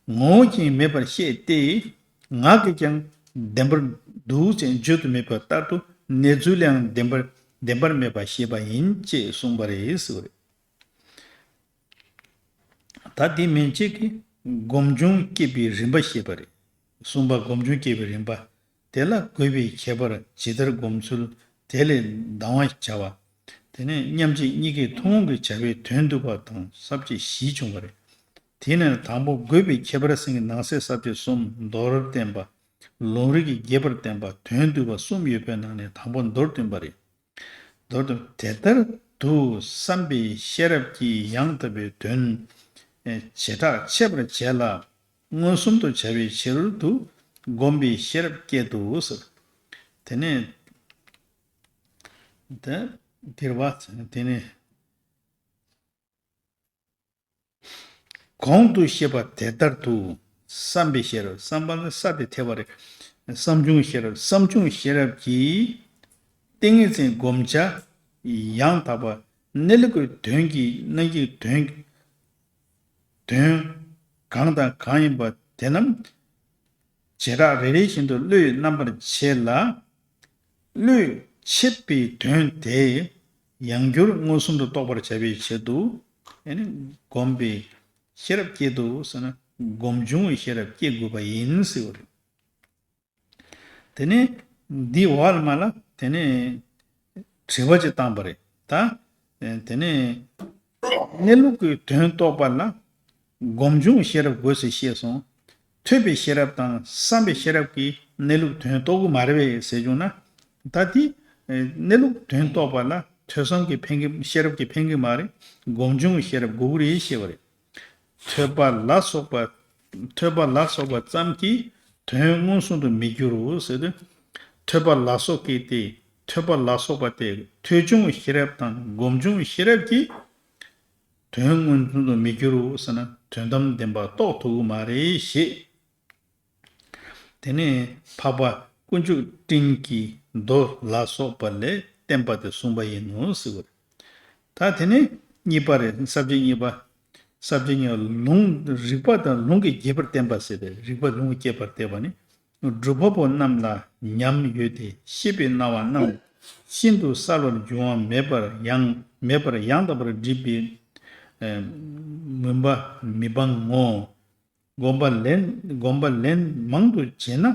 ངོ་བོ་ཉིད་མེད་པར་བཤད་དེ། ངག་གིས་ཀྱང་བདེན་པར་འདུག་ཅེས་བརྗོད་དུ་མེད་པ་ལྟར་དུ་གནས་ཚུལ་ཡང་བདེན་པར་བདེན་པར་མེད་པར་བཤད་པ་ཡིན་ཅེས་གསུངས་པ་རེད་ཟེར་བ་རེད། ད་དེ་མན་ཆད་ཀྱི་སྒོམ་བྱུང་སྐྱེས་པའི་རིམ་པ་བཤད་པ་རེད། གསུམ་པ་སྒོམ་བྱུང་སྐྱེས་པའི་རིམ་པ། དེ་ལ་དགོས་པའི་ཁྱད་པར་ཇི་ལྟར་སྒོམ་ཚུལ་དེ་ལས་ལྡང་བར་བྱ་བ། དེ་ནས་མཉམ་རྗེས་གཉིས་ཀའི་ཐུན་མོང་གི་བྱ་བའི་དོན་བསྡུ་བ་དང་ས་བཅད་བཞི་བྱུང་བ་རེད། དེ་ནས་དང་པོ་དགོས་པའི་ཁྱད་པར་ཟིན་གྱི་ནང་གསེས་ས་བཅད་གསུམ་མདོར་བསྟན་པ། ལུང་རིགས་ཀྱི་རྒྱས་པར་བསྟན་པ་དོན་བསྡུ་བ་གསུམ་ཡོད་པའི་ནང་ནས་དང་པོ་མདོར་བསྟན་པ་རེད། མདོར་བསྡུ་དེ་ལྟར་དུ་བསམ་པའི་ཤེས་རབ་ཀྱིས་ཡང་དག་པའི་དོན་བྱེ་བྲག་ཕྱེད་པར་བྱས་ལ། མངོན་སུམ་དུ་བྱ་བའི་ཕྱིར་དུ་སྒོམ་པའི་ཤེས་རབ་བསྐྱེད་དོ་ཟེར། དེ་ནས་དེ་དེར་བ་དེ་ནས། གོང་དུ་བཤད་པ་དེ་ལྟར་དུ། བསམ་པའི་ཤེས་རབ། བསམ་པ་ལ་ས་དེ་ཐེ་བ་རེད། བསམ་བྱུང་ཤེས་རབ། བསམ་བྱུང་ཤེས་རབ་ཀྱིས་ཏིང་ངེ་འཛིན་སྒོམ་བྱ་ཡང་དག་པ་གནས་ལུགས་ཀྱི་དོན་གྱི་རྣམ་གཞག་དོན་དོན་གང་དང་གང་ཡིན་པ་དེ་རྣམས་བྱེ་བྲག་རེ་རེ་བཞིན་དུ་བློས་རྣམ་པར་ཕྱེ་ལ། བློས་ཕྱེ་བའི་དོན་དེ་ཡང་བསྐྱར་མངོན་སུམ་དུ་རྟོགས་པར་བྱ་བའི་ཆེད་དུ། ཨ་ནི་སྒོམ་པའི་ཤེས་རབ་བསྐྱེད་དོ་ཟེར་ན་སྒོམ་བྱུང་བའི་ཤེས་རབ་བསྐྱེད་དགོས་པ་ཡིན་ཟེར་བ་རེད། དེ་ནས་འདི་བར་མ་ལ་དེ་ནས་དྲི་བ་ཅིག་བཏང་པ་རེད་ད། དེ་ནས་གནས་ལུགས་ཀྱི་དོན་རྟོགས་པ་ལ་སྒོམ་བྱུང་ཤེས་རབ་དགོས་ཟེར་བཤད་སོང་། ཐོས་པའི་ཤེས་རབ་དང་བསམ་པའི་ཤེས་རབ་ཀྱིས་གནས་ལུགས་དོན་རྟོགས་ཀྱི་མ་རེད་པས་ཟེར་བྱུང་ན། ད་དེ་གནས་ལུགས་དོན་རྟོགས་པ་ལ་ཐོས་བསམ་གྱིས་ཕན་གྱི་ཤེས་རབ་ཀྱིས་ཕན་གྱི་མ་རེད། སྒོམ་བྱུང་གི་ཤེས་རབ་དགོས་ཀྱི་རེད་ཞེས་པ་རེད། ཐོས་པ་ལ་སོགས་པ། ཐོས་པ་ལ་སོགས་པ་ཙམ་གྱིས་དོན་མངོན་སུམ་དུ་མི་འགྱུར་རོ་ཟེར་ཏེ། ཐོས་པ་ལ་སོགས་ཀྱིས་ཏེ། ཐོས་པ་ལ་སོགས་པ་སྟེ་ཐོས་བྱུང་ཤེས་རབ་དང་སྒོམ་བྱུང་ཤེས་རབ་ཀྱིས་དོན་མངོན་སུམ་དུ་མི་འགྱུར་རོ་ཟེར་ན་དོན་དམ་བདེན་པ་རྟོགས་ཐུབ་ཀྱི་མ་རེད་ཞེས། དེ་ནས་འཕགས་པ་དཀོན་མཆོག་སྤྲིན་གྱི་མདོ་ལ་སོགས་པ་ལས་བསྟན་པ་དེ་གསུངས་པ་ཡིན་ནོ་ཟེར་བ་རེད། ད་དེ་ནས་གཉིས་པ་རེད། ས་བཅད་གཉིས་པ། ས་བཅད་གཉིས་པ་ལུང་རིགས་པ་དང་ལུང་གིས་རྒྱས་པར་བསྟན་པ་ཟེར་ཏེ་རིགས་པ་ལུང་གིས་རྒྱས་པར་བསྟན་པ་ནི། སྒྲུབ་པ་པོ་རྣམས་ལ་ཉམས་ཡོད་དེ་ཤེས་པའི་སྣང་བ་རྣམས་ཤིན་ཏུ་གསལ་བར་འབྱུང་བ་མེད་པར་ཡང་མེད་པར་ཡང་དག་པར་སྒྲིབ་པའི་མུན་པ་མི་སྤང་ངོ་། སྒོམ་པ་ལན་སྒོམ་པ་ལན་མང་དུ་བྱས་ན་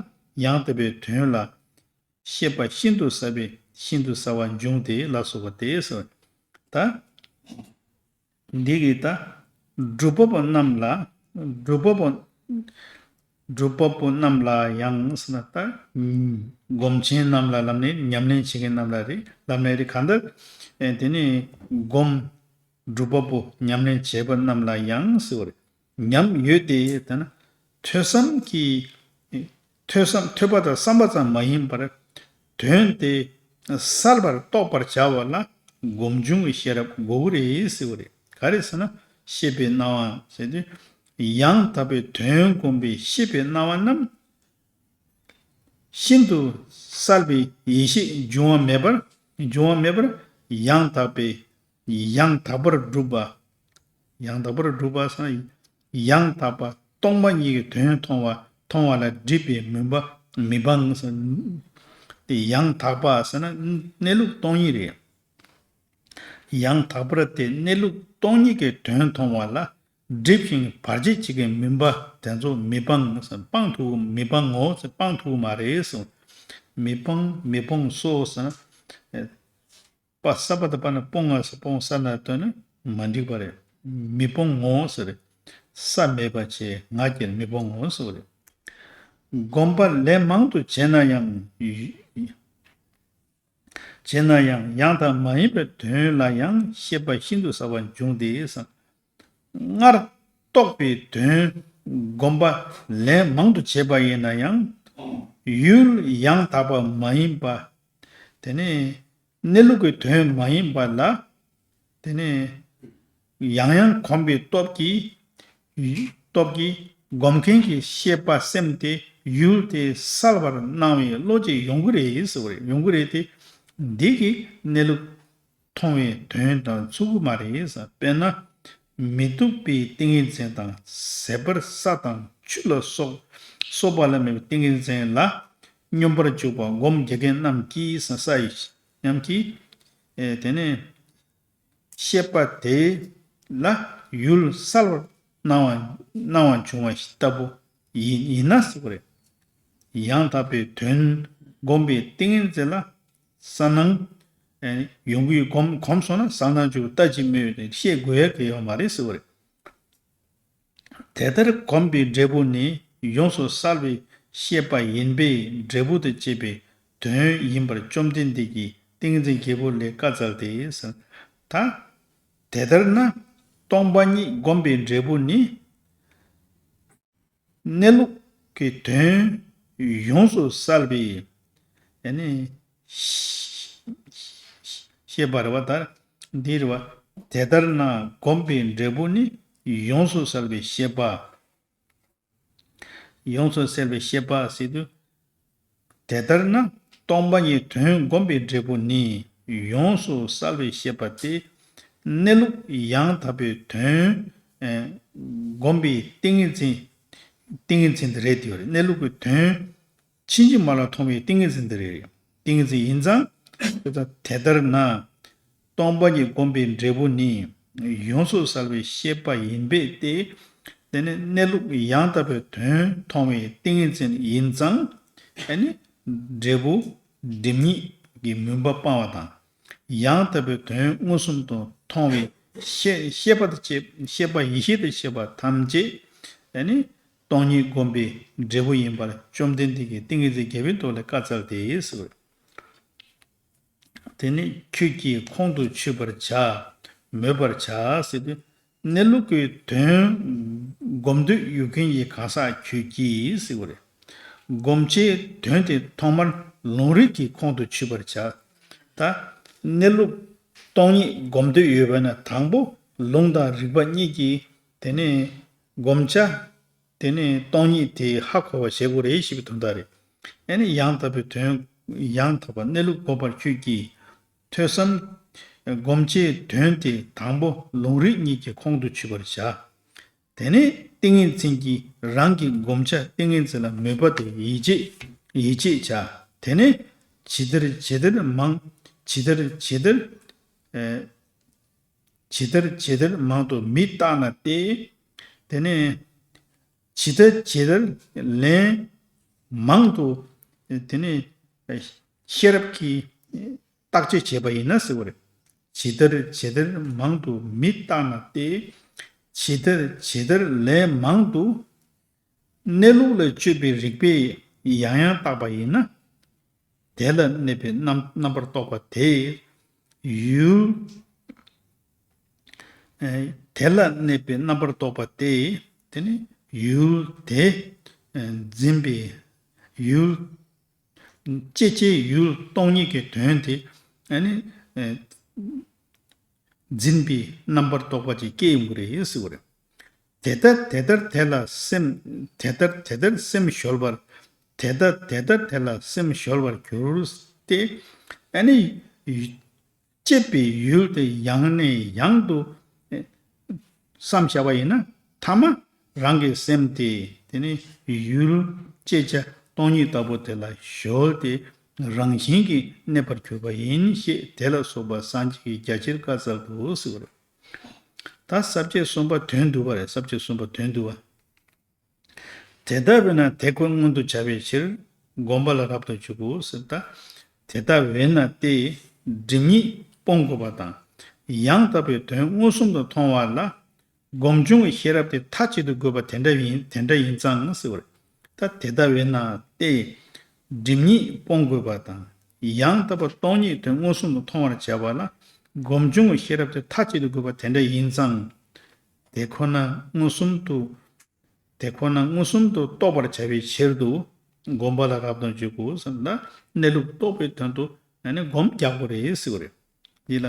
ཡང་དག་པའི་དོན་ལ་ཤེས་པ་ཤིན་ཏུ་གསལ་བའི་ཤིན་ཏུ་གསལ་བ་འབྱུང་སྟེ་ལ་སོགས་པ་སྟེ་ཟེར། ད་འདི་གི་ད་སྒྲུབ་པ་པོ་རྣམས་ལ་སྒྲུབ་པ་པོ་སྒྲུབ་པ་པོ་རྣམས་ལ་ཡང་ཟེར་ན་ད་སྒོམ་ཆེན་རྣམས་ལ་ལབ་ནས་ཉམས་ལེན་བྱེད་མཁན་རྣམས་ལ་རེད་ལབ་ནས་རེད། གང་ལྟར་དེ་ནི་སྒོམ། སྒྲུབ་པ་པོ་ཉམས་ལེན་བྱེད་པ་རྣམས་ལ་ཡང་ཟེར་བ་རེད། ཉམས་ཡོད་དེ་ལྟ་ན། ཐོས་བསམ་གྱི། ཐོས་བསམ་ཐོས་པ་དང་བསམ་པ་ཙམ་མ་ཡིན་པར། དོན་དེ་གསལ་བར་རྟོགས་པར་བྱ་བ་ལ་སྒོམ་བྱུང་གི་ཤེས་རབ་དགོས་ཀྱི་རེད་ཟེར་བ་རེད། ག་རེ་ཟེར་ན་ཤེས་པའི་སྣང་བ་ཟེར་དུས། ཡང་དག་པའི་དོན་སྒོམ་པའི་ཤེས་པའི་སྣང་བ་རྣམས། ཤིན་ཏུ་གསལ་བའི་ཡེ་ཤེས་འབྱུང་བ་མེད་པར་འབྱུང་བ་མེད་པར་ཡང་དག་པའི་ཡང་དག་པར་སྒྲུབ་པ། ཡང་དག་པར་སྒྲུབ་པ་ཟེར་ན་ཡང་དག་པ་སྟོང་པ་ཉིད་ཀྱི་དོན་མཐོང་བ་མཐོང་བ་ལ་སྒྲིབ་པའི་མུན་པ་མི་སྤང་ཟེར། དེ་ཡང་དག་པ་ཟེར་ན་གནས་ལུགས་སྟོང་ཉིད་རེད། ཡང་དག་པར་དེ་གནས་ལུགས་སྟོང་ཉིད་ཀྱི་དོན་མཐོང་བ་ལ་སྒྲིབ་ཞིང་བར་ཆད་བྱེད་ཀྱི་མུན་པ་དེ་ཚོ་མི་སྤང་ཟེར། སྤང་ཐུབ་མི་སྤང་ངོ་ཟེར། སྤང་ཐུབ་མ་རེད་ཟེར། མི་སྤང་མི་སྤོང་སོ་ཟེར་ན། པ་ས་པ་ད་པ་ན་སྤོང་ང་ཟེར་སྤོང་ས་ན་དོན་ནི། མ་འགྲིག་པ་རེད། མི་སྤོང་ངོ་ཟེར་རེད། ས་མེད་པ་བྱས་ང་རྒྱལ་མི་སྤོང་ངོ་ཟེར་བ་རེད། སྒོམ་པ་ལན་མང་དུ་བྱས་ན་ཡང་བྱས་ན་ཡང་ཡང་དག་མ་ཡིན་པའི་དོན་ལ་ཡང་ཤེས་པ་ཤིན་ཏུ་གསལ་བར་འབྱུང་སྟེ། སྔར་རྟོགས་པའི་དོན་སྒོམ་པ་ལན་མང་དུ་བྱས་པ་ཡིན་ན་ཡང་ཡུལ་ཡང་དག་པ་མ་ཡིན་པ། དེ་ནས་གནས་ལུགས་ཀྱི་དོན་མ་ཡིན་པ་ལ། དེ་ནས་ཡང་ཡང་གོམས་པའི་སྟོབས་ཀྱིས། སྟོབས་ཀྱིས་སྒོམ་མཁན་གྱི་ཤེས་པ་སེམས་དེ་ཡུལ་དེ་གསལ་བར་སྣང་བའི་བློ་ཅིག་ཡོང་གི་རེད་ཟེར་བ་རེད། ཡོང་གི་རེད་དེ། འདི་གིས་གནས་ལུགས་མཐོང་བའི་དོན་དང་ཚུགས་ཀྱི་མ་རེད་ཟེར། དཔེར་ན། མི་སྡུག་པའི་ཏིང་ངེ་འཛིན་དང་ཟད་པར་ས་དང་ཆུ་ལ་སོགས་སོགས་པ་ལ་དམིགས་པའི་ཏིང་ངེ་འཛིན་ལ་སྙོམས་པར་འཇུག་པ་སྒོམ་རྒྱག་མཁན་རྣམས་ཀྱིས་ས་ཡི་ཉམས་ཀྱིས། ཨེ་དེ་ནས། ཤེས་པ་དེ་ལ་ཡུལ་གསལ་བར་སྣང་བ་སྣང་བ་འབྱུང་བ་ཞིག་ལྟ་བུ་ཡིན་ཡིན་ན་ཟེར་བ་རེད། ཡང་དག་པའི་དོན་སྒོམ་པའི་ཏིང་ངེ་འཛིན་ལ་གསལ་སྣང་ཡོང་གི་གོམས་གོམས་སོང་ན་གསལ་སྣང་འཇུག་ལྟ་ཅི་སྨོས་ཏེ་བཤད་དགོས་ཡ་གི་ཡོད་མ་རེད་ཟེར་བ་རེད། དེ་ལྟར་གོམས་པའི་འབྲས་བུ་ནི་ཡོངས་སུ་གསལ་བའི་ཤེས་པ་ཡིན་པས་འབྲས་བུ་དང་བཅས་པའི་དོན་ཡིན་པར་བཅོམ་ལྡན་འདས་ཀྱིས་ཏིང་འཛིན་རྒྱལ་པོ་ལས་བཀའ་སྩལ་ཏེ་ཟེར། ད་དེ་ལྟར་ན་སྟོང་པ་ཉིད་བསྒོམས་པའི་འབྲས་བུ་ནི། གནས་ལུགས་ཀྱི་དོན་ཡོངས་སུ་གསལ་བའི་ཡ་ནི། ཤེས་པ་རེད་བ། ད་འདི་རེད་བ། དེ་ལྟར་ན་བསྒོམས་པའི་འབྲས་བུ་ནི་ཡོངས་སུ་གསལ་བའི་ཤེས་པ། ཡོངས་སུ་གསལ་བའི་ཤེས་པ་ཟེར་དུས། དེ་ལྟར་ན་སྟོང་པ་ཉིད་དོན་བསྒོམས་པའི་འབྲས་བུ་ནི་ཡོངས་སུ་གསལ་བའི་ཤེས་པ་སྟེ། གནས་ལུགས་ཡང་དག་པའི་དོན་ཨེ་བསྒོམས་པའི་ཏིང་ངེ་འཛིན། ཏིང་ངེ་འཛིན་དེ་རེད་དེ་རེད། གནས་ལུགས་ཀྱི་དོན་ཕྱིན་ཅི་མ་ལོག་མཐོང་བའི་ཏིང་ངེ་འཛིན་དེ་རེད། ཏིང་ངེ་འཛིན་ཡིན་ཙང་། དེ་ལྟར་ན། སྟོང་པ་ཉིད་བསྒོམས་པའི་འབྲས་བུ་ནི་ཡོངས་སུ་གསལ་བའི་ཤེས་པ་ཡིན་པས་ཏེ། དེ་ནི་གནས་ལུགས་ཡང་དག་པའི་དོན་མཐོང་བའི་ཏིང་ངེ་འཛིན་ཡིན་ཙང་། ཨ་ནི་འབྲས་བུ་སྒྲིབ་གཉིས་ཀྱི་མུན་པ་སྤང་བ་དང་། ཡང་དག་པའི་དོན་མངོན་སུམ་དུ་མཐོང་བའི་ཤེས་ཤེས་པ་དང་བཅས་ཤེས་པ་ཡེ་ཤེས་དང་བཅས་པ་ཐམས་ཅད་ཨ་ནི་སྟོང་ཉིད་བསྒོམས་པའི་འབྲས་བུ་ཡིན་པར་བཅོམ་ལྡན་འདས་ཀྱིས་ཏིང་ངེ་འཛིན་རྒྱལ་པོའི་མདོ་ལས་བཀའ་སྩལ་ཏེ་ཟེར། དེ་ནི་ཁྱོད་ཀྱིས་ཁོང་དུ་ཆུད་པར་བྱ། མོས་པར་བྱ་ཟེར་དུས། གནས་ལུགས་ཀྱི་དོན་སྒོམ་འདོད་ཡོད་མཁན་གྱི་གང་ཟག་ཁྱོད་ཀྱིས་ཟེར་བ་རེད། སྒོམ་བྱའི་དོན་དེ་ཐོག་མར་ལུང་རིགས་ཀྱི་ཁོང་དུ་ཆུད་པར་བྱ། ད་གནས་ལུགས་སྟོང་ཉིད་སྒོམ་འདོད་ཡོད་པ་ན་དང་པོ་ལུང་དང་རིགས་པ་གཉིས་ཀྱིས་དེ་ནས་སྒོམ་བྱ། དེ་ནས་སྟོང་ཉིད་དེ་ཧ་གོ་བར་བྱེད་དགོས་རེད་ཞེས་པའི་དོན་དག་རེད། ཨ་ནི་ཡང་དག་པའི་དོན། ཡང་དག་པ་གནས་ལུགས་འགོག་པར་ཁྱོད་ཀྱིས། ཐོས་བསམ་སྒོམ་བྱའི་དོན་དེ་དང་པོ་ལུང་རིགས་གཉིས་ཀྱི་ཁོང་དུ་ཆུད་པར་བྱ། དེ་ནས་ཏིང་ངེ་འཛིན་གྱིས་རང་གི་བསྒོམ་བྱ་ཏིང་ངེ་འཛིན་ལ་མོས་པ་དེ་ཡིད་ཆེས་ཡིད་ཆེས་བྱ། དེ་ནས་ཇི་ལྟར་ཇི་ལྟར་མང་ཇི་ལྟར་ཇི་ལྟར། ཨེ། ཇི་ལྟར་ཇི་ལྟར་མང་དུ་མི་བརྟག་ན་སྟེ། དེ་ནས་ཇི་ལྟར་ཇི་ལྟར་ལན་མང་དུ། དེ་ནས་ཤེས་རབ་ཀྱིས་བརྟག་དཔྱད་བྱས་པ་ཡིན་ན་ཟེར་བ་རེད། ཇི་ལྟར་ཇི་ལྟར་མང་དུ་མི་བརྟག་ན་སྟེ། ཇི་ལྟར་ཇི་ལྟར་ལན་མང་དུ་གནས་ལུགས་ལ་དཔྱོད་པའི་རིགས་པས་ཡང་ཡང་བརྟག་པ་ཡིན་ན། དེ་ལ་གནས་པའི་རྣམ་རྣམ་པར་རྟོག་པ་དེ་ཡུལ། ཨེ། དེ་ལ་གནས་པའི་རྣམ་པར་རྟོག་པ་དེ། དེ་ནི་ཡུལ་དེ་ཨེ་འཛིན་པའི་ཡུལ། སྐྱེ་བྱེད་ཡུལ་སྟོང་ཉིད་ཀྱི་དོན་དེ་ཨ་ནི་ཨེ་འཛིན་པའི་རྣམ་པར་རྟོག་པ་ཅིག་སྐྱེ་ཡོང་གི་རེད་ཟེར་བ་རེད། དེ་ལྟར་དེ་ལྟར་དེ་ལ་སེམས། དེ་ལྟར་དེ་ལྟར་སེམས་གཞོལ་བར། དེ་ལྟར་དེ་ལྟར་དེ་ལ་སེམས་གཞོལ་བར་འགྱུར་ཏེ། ཨ་ནི་སྐྱེས་པའི་ཡུལ་དེ་ཡང་ནས་ཡང་དུ་བསམ་བཞག་པ་ཡིན་ན་ཐ་མ་རང་གི་སེམས་དེ་དེ་ནི་ཡུལ་ཅེས་བྱ་སྟོང་ཉིད་ལྟ་བུ་དེ་ལ་གཞོལ་ཏེ་རང་བཞིན་གྱིས་གནས་པར་གྱུར་པ་ཡིན་ཞེས་དེ་ལ་སོགས་པ་སངས་རྒྱས་ཀྱིས་རྒྱ་ཆེར་བཀའ་སྩལ་ཏོ་ཟེར་བ་རེད། ད་ས་བཅད་གསུམ་པ་དོན་བསྡུ་བ་རེད། ས་བཅད་གསུམ་པ་དོན་བསྡུ་བ། དེ་ལྟ་བས་ན་དེ་ཁོ་མངོན་དུ་བྱ་བའི་ཕྱིར་སྒོམ་པ་ལ་རབ་ཏུ་འཇུག་གོ་ཟེར། ད་དེ་ལྟ་བས་ན་སྟེ་སྒྲིབ་གཉིས་སྤོང་དགོས་པ་དང་ ཡང་དག་པའི་དོན་མངོན་སུམ་དུ་མཐོང་བ་ལ། སྒོམ་བྱུང་གི་ཤེས་རབ་དེ་མཐའ་གཅིག་ཏུ་དགོས་པ་དེ་འདྲ་ཡིན་དེ་འདྲ་ཡིན་ཙང་ཟེར་བ་རེད། ད་དེ་ལྟ་བས་ན་སྟེ། སྒྲིབ་གཉིས་སྤོང་དགོས་པ་དང་། ཡང་དག་པར་སྟོང་ཉིད་དོན་མངོན་སུམ་དུ་མཐོང་བར་བྱ་བ་ལ། སྒོམ་བྱུང་གི་ཤེས་རབ་དེ་མཐའ་གཅིག་ཏུ་དགོས་པ་དེ་འདྲ་ཡིན་ཙང་། དེ་ཁོ་ན་མངོན་སུམ་དུ། དེ་ཁོ་ན་མངོན་སུམ་དུ་རྟོགས་པར་བྱ་བའི་ཕྱིར་དུ། སྒོམ་པ་ལ་རབ་ཏུ་འཇུག་དགོས་ཟེར་ན། གནས་ལུགས་རྟོགས་པའི་དོན་དུ་ཨ་ནི་སྒོམ་རྒྱག་དགོས་རེད་ཟེར་བ་རེད། འདི་ལ།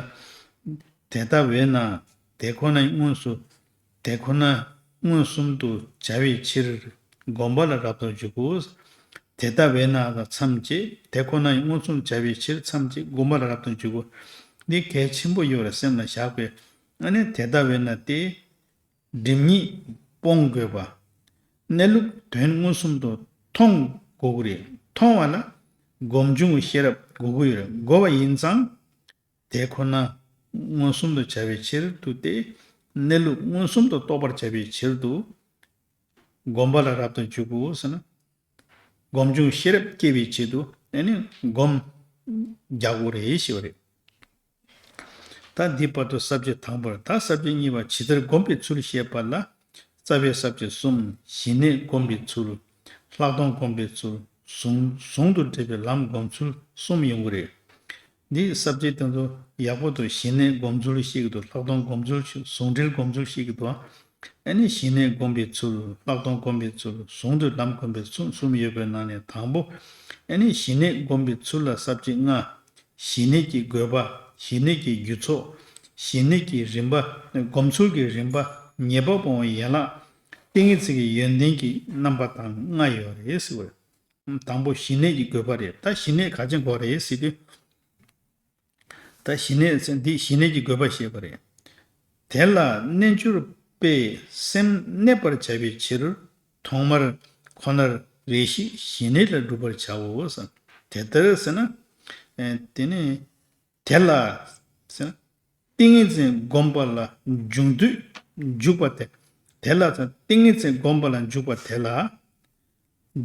དེ་ལྟ་བས་ན། དེ་ཁོ་ན་མངོན་སུ། དེ་ཁོ་ན་མངོན་སུམ་དུ་བྱ་བའི་ཕྱིར། སྒོམ་པ་ལ་རབ་ཏུ་འཇུག་དགོས། དེ་ལྟ་བས་ན་ལ་མཚམས་བཅད། དེ་ཁོ་ན་མངོན་སུམ་དུ་བྱ་བའི་ཕྱིར་མཚམས་བཅད། སྒོམ་པ་ལ་རབ་ཏུ་འཇུག་དགོས། འདི་གལ་ཆེན་པོ་ཡོད་རེད། སེམས་ལ་བཞག་པའི། ཨ་ནི་དེ་ལྟ་བས་ན་སྟེ། སྒྲིབ་གཉིས་སྤོང་དགོས་པ། གནས་ལུགས་དོན་མངོན་སུམ་དུ་མཐོང་དགོས་ཀྱི་རེད། མཐོང་བ་ལ་སྒོམ་བྱུང་གི་ཤེས་རབ་དགོས་ཀྱི་ཡོད་རེད། དགོས་པ་ཡིན་ཙང་། དེ་ཁོ་ན་མངོན་སུམ་དུ་བྱ་བའི་ཕྱིར་དུ་སྟེ། གནས་ལུགས་མངོན་སུམ་དུ་རྟོགས་པར་བྱ་བའི་ཕྱིར་དུ། སྒོམ་པ་ལ་རབ་ཏུ་འཇུག་དགོས་ཟེར་ན། སྒོམ་བྱུང་ཤེས་རབ་སྐྱེ་བའི་ཆེད་དུ་ཨ་ནི་སྒོམ་རྒྱག་དགོས་རེད་ཞེས་པ་རེད། ད་འདི་བར་དུ་ས་བཅད་དང་པོར། ད་ས་བཅད་གཉིས་པ་ཇི་ལྟར་བསྒོམ་པའི་ཚུལ་བཤད་པ་ལ། རྩ་བའི་ས་བཅད་གསུམ། ཞི་གནས་བསྒོམ་པའི་ཚུལ། ལྷག་མཐོང་བསྒོམ་པའི་ཚུལ། ཟུང་ཟུང་དུ་འབྲེལ་བའི་ལམ་སྒོམ་ཚུལ་གསུམ་ཡོང་གི་རེད། འདིའི་ས་བཅད་དེ་ཚོ་ཡག་པོ་འདུག་ཞི་གནས་སྒོམ་ཚུལ་ཞིག་འདུག་ལྷག་མཐོང་སྒོམ་ཚུལ་ཞིག་ཟུང་འབྲེལ་སྒོམ་ཚུལ་ཞིག་འདུག་ཨ་ནི་ཞི་གནས་བསྒོམ་པའི་ཚུལ། ལྷག་མཐོང་སྒོམ་པའི་ཚུལ། ཟུང་དུ་ལམ་སྒོམ་པའི་ཚུལ་གསུམ་ཡོད་པའི་ནང་ནས་དང་པོ། ཨ་ནི་ཞི་གནས་བསྒོམ་པའི་ཚུལ་ལ་ས་བཅད་ལྔ། ཞི་གནས་ཀྱི་དགོས་པ། ཞི་གནས་ཀྱི་རྒྱུ་ཚོགས། ཞི་གནས་ཀྱི་རིམ་པ། སྒོམ་ཚུལ་གྱི་རིམ་པ། ཉེས་པ་སྤོང་བའི་ཡན་ལག་ཏིང་ངེ་འཛིན་གྱི་ཡོན་ཏན་གྱི་རྣམ་པ་དང་ལྔ་ཡོད་རེད་ཟེར་བ་རེད། དང་པོ་ཞི་གནས་ཀྱི་དགོས་པ་རེད། ད་ཞི་གནས་ག་ཅན་དགོས་རེད་ཟེར་དུས། ད་ཞི་གནས་ཟེར་འདི་ཞི་གནས་ཀྱི་དགོས་པ་ཞེས་པ་རེད། དེ་ལ་རྣལ་འབྱོར་པས་སེམས་གནས་པར་བྱ་བའི་ཕྱིར། ཐོག་མར་ཁོ་ནར་རེ་ཞིག་ཞི་གནས་ལ་སྒྲུབ་པར་བྱའོ་ཟེར། དེ་ལྟར་ཟེར་ན། ཨེ་དེ་ནི་དེ་ལ་ཟེར་ན། ཏིང་ངེ་འཛིན་བསྒོམ་པ་ལ་འཇུག་དུས་འཇུག་པ་དེ། དེ་ལ་ཟེར་ན་ཏིང་ངེ་འཛིན་བསྒོམ་པ་ལ་འཇུག་པ་དེ་ལ།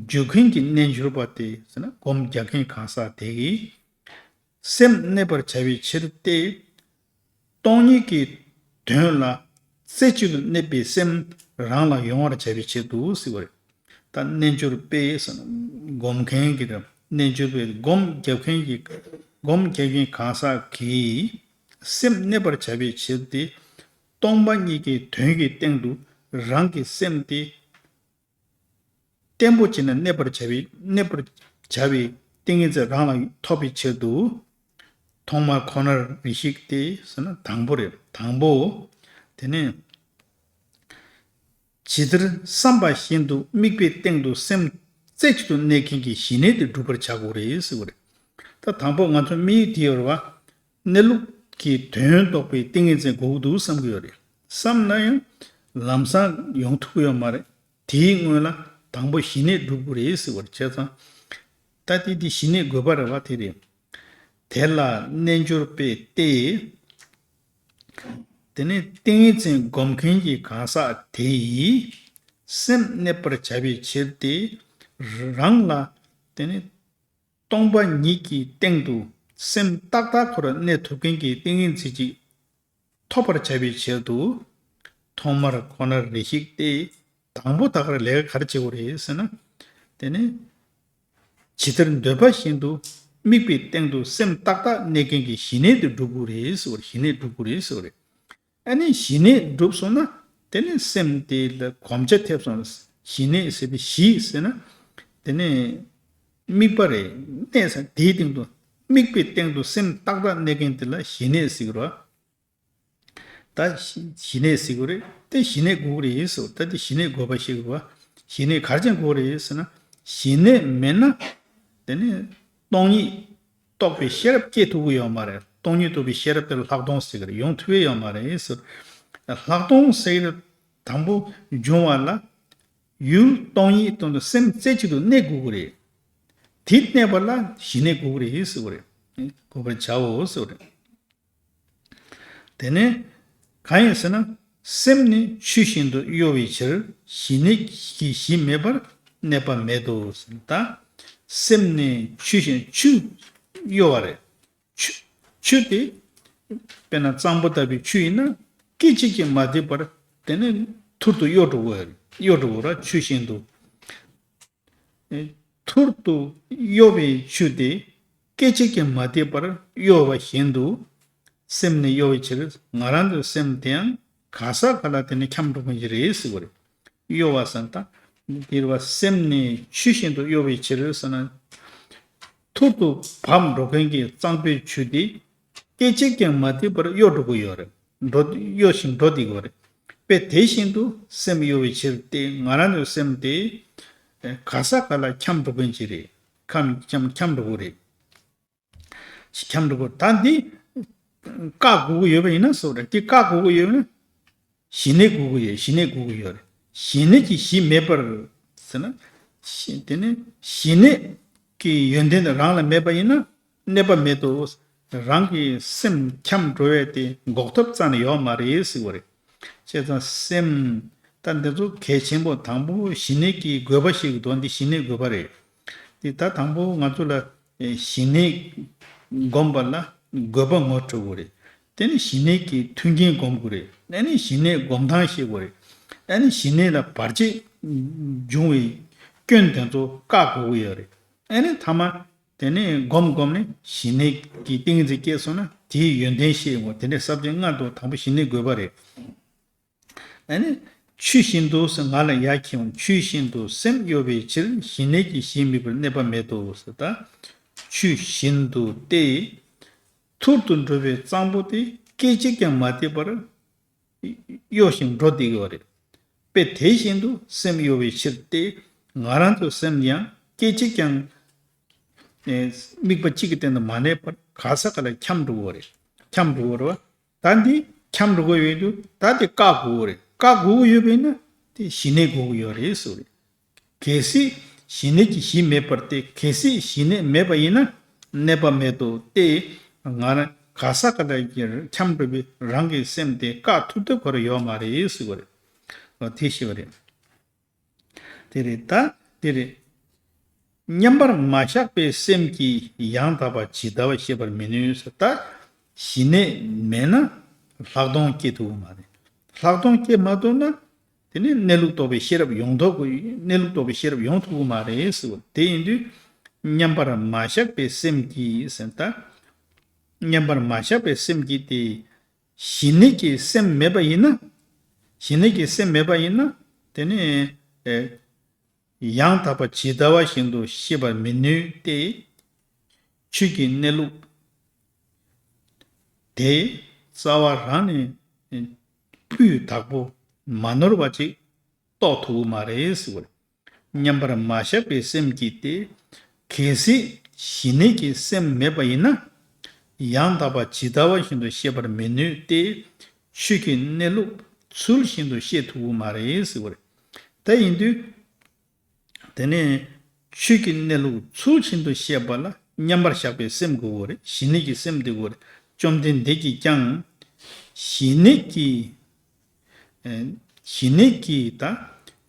འཇུག་མཁན་གྱི་རྣལ་འབྱོར་པ་དེ་ཟེར་ན་སྒོམ་རྒྱག་མཁན་གང་ཟག་དེ་གིས། སེམས་གནས་པར་བྱ་བའི་ཕྱིར་ཏེ། སྟོང་ཉིད་ཀྱི་དོན་ལ་རྩེ་གཅིག་ཏུ་གནས་པའི་སེམས་རང་ལ་ཡོང་བར་བྱ་བའི་ཕྱིར་དུ་ཟེར་བ་རེད། ད་རྣལ་འབྱོར་པས་ཟེར་ན་སྒོམ་མཁན་གྱི་རེད། རྣལ་འབྱོར་པས་སྒོམ་རྒྱབ་མཁན་གྱི་སྒོམ་རྒྱབ་མཁན་གང་ཟག་གིས་སེམས་གནས་པར་བྱ་བའི་ཕྱིར་ཏེ། སྟོང་པ་ཉིད་ཀྱི་དོན་གྱི་སྟེང་དུ་རང་གི་སེམས་དེ། བརྟན་པོ་བྱས་ནས་གནས་པར་བྱ་བའི་གནས་པར་བྱ་བའི་ཏིང་ངེ་འཛིན་རང་ལ་ཐོབ་པའི་ཆེད་དུ། ཐོག་མར་ཁོ་ནར་རེ་ཞིག་སྟེ་ཟེར་ན་དང་པོ་རེད། དང་པོ། དེ་ནས་ཇི་ལྟར་བསམ་པ་བཞིན་དུ་དམིགས་པའི་སྟེང་དུ་སེམས་རྩེ་གཅིག་ཏུ་གནས་མཁན་གྱི་ཞི་གནས་དེ་སྒྲུབ་པར་བྱ་དགོས་རེད་ཟེར་བ་རེད། ད་དང་པོ་ང་ཚོ་དམིགས་ཡུལ་དེ་ཡོད་རེད་བ། གནས་ལུགས་ཀྱི་དོན་རྟོགས་པའི་ཏིང་ངེ་འཛིན་དགོས་ཀྱི་འདུག་བསམ་གྱི་ཡོད་རེད། བསམ་ན་ཡང་ལམ་སང་ཡོང་ཐུབ་ཀྱི་ཡོད་མ་རེད། དེའི་སྔོན་ལ་དང་པོ་ཞི་གནས་སྒྲུབ་དགོས་རེད་ཟེར་བ་བྱས་ཙང་། ད་དེ་དེ་ཞི་གནས་དགོས་པ་རེད་བ་དེ་རེད། དེ་ལ་རྣལ་འབྱོར་པས་ཏེ། དེ་ནས་ཏིང་ངེ་འཛིན་སྒོམ་མཁན་གྱི་གང་ཟག་དེ་ཡིས་སེམས་གནས་པར་བྱ་བའི་ཕྱིར་ཏེ། རང་ལ་དེ་ནས་སྟོང་པ་ཉིད་ཀྱི་སྟེང་དུ་སེམས་ཏག་ཏག་ཁོ་རང་གནས་ཐུབ་མཁན་གྱི་ཏིང་ངེ་འཛིན་ཅིག་ཐོབ་པར་བྱ་བའི་ཆེད་དུ། ཐོག་མར་ཁོ་ནར་རེ་ཞིག་སྟེ། དང་པོ་ད་ག་རང་ལས་ཀ་ག་རེ་བྱེད་དགོས་རེད་ཟེར་ན། དེ་ནི། ཇི་ལྟར་འདོད་པ་བཞིན་དུ་དམིགས་པའི་སྟེང་དུ་སེམས་ཏག་ཏག་གནས་མཁན་གྱི་ཞི་གནས་དེ་སྒྲུབ་དགོས་རེད་ཟེར་བར་ཞི་གནས་སྒྲུབ་དགོས་རེད་ཟེར་བ་རེད། ཨ་ནི་ཞི་གནས་གྲུབ་སོང་ན་དེ་ནི་སེམས་དེ་ལ་གོམས་ཆ་ཐེབས་སོང་ན། ཞི་གནས་ཟེར་དུས་ཞི་ཟེར་ན་དེ་ནི་དམིགས་པ་རེད། གནས་ཟེར་དེའི་སྟེང་དུ་དམིགས་པའི་སྟེང་དུ་སེམས་ཏག་ཏག་གནས་མཁན་དེ་ལ་ཞི་གནས་ཟེར་གི་རེད། ད་ཞི་གནས་ཟེར་གི་རེད། དེ་ཞི་གནས་དགོས་ཀྱི་རེད་ཟེར། ད་དེ་ཞི་གནས་དགོས་པ་ཞིག་རེད་བ། ཞི་གནས་ག་རེ་བྱས་དགོས་ཀྱི་རེད་ཟེར་ན། ཞི་གནས་མེད་ན་དེ་ནི་སྟོང་ཉིད་རྟོགས་པའི་ཤེས་རབ་སྐྱེ་ཐུབ་ཀྱི་ཡོད་མ་རེད། སྟོང་ཉིད་རྟོགས་པའི་ཤེས་རབ་དེ་ལ་ལྷག་མཐོང་ཟེར་གི་རེད། ཡོང་ཐུབ་ཀྱི་ཡོད་མ་རེད་ཟེར། ལྷག་མཐོང་ཟེར་གི་རེད། དང་པོ་འབྱུང་བ་ལ་ཡུལ་སྟོང་ཉིད་སྟེང་དུ་སེམས་རྩེ་གཅིག་ཏུ་གནས་དགོས་ཀྱི་རེད། དེ་གནས་པ་ལ་ཞི་གནས་དགོས་ཀྱི་རེད་ཟེར་བ་རེད། དགོས་པར་བྱའོ་ཟེར་བ་རེད། དེ་ནས་གང་ཡིན་ཟེར་ན། སེམས་ནི་ཆུ་བཞིན་དུ་གཡོ་བའི་ཕྱིར་ཞི་གནས་ཀྱི་གཞི་མེད་པར་གནས་པ་མེད་དོ་ཟེར། ད་སེམས་ནི་ཆུ་བཞིན་ཆུ་གཡོ་བ་རེད། ཆུ་ཆུ་དེ་ དཔེར་ན་གཙང་པོ་ལྟ་བུའི་ཆུ་ཡིན་ན་སྐད་ཅིག་ཀྱང་མ་འདེད་པར་དེ་ནས་ཐུར་དུ་གཡོ་འགྲོ་གི་ཡོད་རེད། གཡོ་འགྲོ་གི་ཡོད་རེད། ཆུ་བཞིན་དུ། ཨེ། ཐུར་དུ་གཡོ་བའི་ཆུ་དེ་སྐད་ཅིག་ཀྱང་མ་འདེད་པར་གཡོ་བ་བཞིན་དུ། སེམས་ནི་གཡོ་བའི་ཕྱིར་ང་རང་ཚོའི་སེམས་དེའང་ག་ས་ག་ལ་དེ་ནི་འཁྱམས་འགྲོ་མཁན་ཞིག་རེད་ཟེར་བ་རེད། གཡོ་བ་ཟེར་ན་ད་འདིར་བ་སེམས་ནི་ཆུ་བཞིན་དུ་གཡོ་བའི་ཕྱིར་ཟེར་ན། ཐུར་དུ་བབས་འགྲོ་མཁན་གྱི་གཙང་པོའི་ཆུ་དེ་སྐད་ཅིག་ཀྱང་མ་འདེད་པར་གཡོ་འགྲོ་གི་ཡོད་རེད། འགྲོ་གཡོ་ཞིང་འགྲོ་བསྡད་ཀྱི་ཡོད་རེད། དཔེ་དེ་བཞིན་དུ་སེམས་གཡོ་བའི་ཕྱིར་ཏེ། ང་རང་ཚོའི་སེམས་དེ་ག་ས་ག་ལ་འཁྱམས་འགྲོ་མཁན་ཅིག་རེད། འཁྱམས་འཁྱམས་འཁྱམས་འགྲོ་གི་རེད། འཁྱམས་འགྲོ་གི། ད་འདི་བཀག་དགོས་ཀྱི་ཡོད་པ་ཡིན་ན་སོ་རེད། དེ་བཀག་དགོས་ཀྱི་ཡོད་ན། ཞི་གནས་དགོས་ཀྱི་ཡོད། ཞི་གནས་དགོས་ཀྱི་ཡོད་རེད། ཞི་གནས་ཀྱི་གཞི་མེད་པར་ཟེར་ན། ཞི་དེ་ནི་ཞི་གནས་ཀྱི་ཡོན་ཏན་རང་ལ་མེད་པ་ཡིན་ན་གནས་པ་མེད་དོ། རང་གི་སེམས་འཁྱམས་འགྲོ་བས་དེ་འགོག་ཐབས་རྩ་ནས་ཡོད་མ་རེད་ཟེར་བ་རེད། བྱས་ཙང་སེམས་ད་འདི་ཚོ་གལ་ཆེན་པོ། དང་པོ་ཞི་གནས་ཀྱི་དགོས་པ་ཞིག་འདུག་འདི་ཞི་གནས་དགོས་པ་རེད། འདི་ད་དང་པོ་ང་ཚོ་ལ་ཞི་གནས་སྒོམ་པ་ལ་དགོས་པ་ངོ་སྤྲོད་དགོས་རེད། དེ་ནི་ཞི་གནས་ཀྱི་མཐུན་རྐྱེན་སྒོམ་དགོས་རེད། ཨ་ནི་ཞི་གནས་སྒོམ་སྟངས་ཤེས་དགོས་རེད། ཨ་ནི་ཞི་གནས་ལ་བར་ཆད་འབྱུང་བའི་སྐྱོན་དེ་ཚོ་བཀག་དགོས་ཀྱི་ཡོད་རེད། ཨ་ནི་ཐ་མ་དེ་ནས་སྒོམ་སྒོམ་ནས་ཞི་གནས་ཀྱི་ཏིང་ངེ་འཛིན་སྐྱེས་སོང་ན་དེའི་ཡོན་ཏན་ཤེས་དགོས། དེ་འདྲའི་ས་བཅད་ལྔ་འདུག་དང་པོ་ཞི་གནས་དགོས་པ་རེད། ཨ་ནི་ཆུ་བཞིན་དུ་ཟེར་ང་ལ་ཡ་མཁྱེན། ཆུ་བཞིན་དུ་སེམས་གཡོ་བའི་ཕྱིར། ཞི་གནས་ཀྱི་གཞི་མེད་པར་གནས་པ་མེད་དོ་ཟེར། ད་ཆུ་བཞིན་དུ་སྟེ། ཐུར་དུ་འགྲོ་བའི་གཙང་པོ་དེ་སྐད་ཅིག་ཀྱང་མ་འདེད་པར་གཡོ་ཞིང་འགྲོ་བསྡད་ཀྱི་ཡོད་རེད། དཔེ་དེ་བཞིན་དུ་སེམས་གཡོ་བའི་ཕྱིར་ཏེ། ང་རང་ཚོའི་སེམས་ཡང་སྐད་ཅིག་ཀྱང་ཨེ། དམིགས་པ་གཅིག་གི་སྟེང་དུ་མ་གནས་པར་ག་ས་ག་ལ་འཁྱམས་འགྲོ་གི་ཡོད་རེད། འཁྱམས་འགྲོ་གི་ཡོད་རེད་བ། ད་འདི་འཁྱམས་འགྲོ་གི་ཡོད་དུས་ད་དེ་བཀག་དགོས་ཀྱི་རེད། བཀག་དགོས་ཀྱི་ཡོད་པས་ན་དེ་ཞི་གནས་དགོས་ཀྱི་ཡོད་རེད་ཟེར་བ་རེད། གལ་སྲིད་ཞི་གནས་ཀྱི་གཞི་མེད་པར་ཏེ། གལ་སྲིད་ཞི་གནས་མེད་པ་ཡིན་ན་གནས་པ་མེད་དོ་སྟེ། ང་རང་ག་ས་ག་ལ་འཁྱམས་འགྲོ་བའི་རང་གི་སེམས་དེ་བཀག་ཐུབ་ཐབས་ཁོ་རང་ཡོད་མ་རེད་ཟེར་བ་རེད། འོ་དེ་ཤེས་པ་རེད། དེ་རེད་ད། དེ་རེད། མཉམ་པར་མ་བཞག་པའི་སེམས་ཀྱིས་ཡང་དག་པ་ཇི་ལྟ་བ་ཤེས་པར་མི་ནུས་ཟེར། ད་ཞི་གནས་མེད་ན་ལྷག་མཐོང་སྐྱེ་ཐུབ་ཀྱི་མ་རེད། ལྷག་མཐོང་སྐྱེ་མ་ཐུབ་ན་དེ་ནི་གནས་ལུགས་རྟོགས་པའི་ཤེས་རབ་ཡོང་ཐུབ་ཀྱི། གནས་ལུགས་རྟོགས་པའི་ཤེས་རབ་ཡོང་ཐུབ་ཀྱི་མ་རེད་ཟེར་བ། དེ་ཡིན་དུས་མཉམ་པར་མ་བཞག་པའི་སེམས་ཀྱིས་ཟེར། ད་མཉམ་པར་མ་བཞག་པའི་སེམས་ཀྱིས་དེ། ཞི་གནས་ཀྱི་སེམས་མེད་པ་ཡིན་ན། ཞི་གནས་ཀྱི་སེམས་མེད་པ་ཡིན་ན། དེ་ནི་ཨེ། ཡང་དག་པ་ཇི་ལྟ་བ་བཞིན་དུ་ཤེས་པར་མི་ནུས་ཏེ། ཆོས་ཀྱི་གནས་ལུགས་དེ་རྩ་བ་རང་ནས་སྤུས་དག་པོ་མ་ནོར་བ་ཅིག་རྟོགས་ཐུབ་ཀྱི་མ་རེད་ཟེར་བ་རེད། མཉམ་པར་མ་བཞག་པའི་སེམས་ཀྱིས་ཏེ། གལ་སྲིད་ཞི་གནས་ཀྱི་སེམས་མེད་པ་ཡིན་ན། ཡང་དག་པ་ཇི་ལྟ་བ་བཞིན་དུ་ཤེས་པར་མི་ནུས་ཏེ། ཆོས་ཀྱི་གནས་ལུགས་ཚུལ་བཞིན་དུ་ཤེས་ཐུབ་ཀྱི་མ་རེད་ཟེར་བ་རེད། ད་ཡིན་དུས། དེ་ནས་ཆོས་ཀྱི་གནས་ལུགས་ཚུལ་བཞིན་དུ་ཤེས་པ་ལ་མཉམ་པར་བཞག་པའི་སེམས་དགོས་ཀྱི་རེད། ཞི་གནས་ཀྱི་སེམས་དེ་དགོས་རེད། བཅོམ་ལྡན་འདས་ཀྱིས་ཀྱང་ཞི་གནས་ཀྱི། ཨེ། ཞི་གནས་ཀྱི་ད།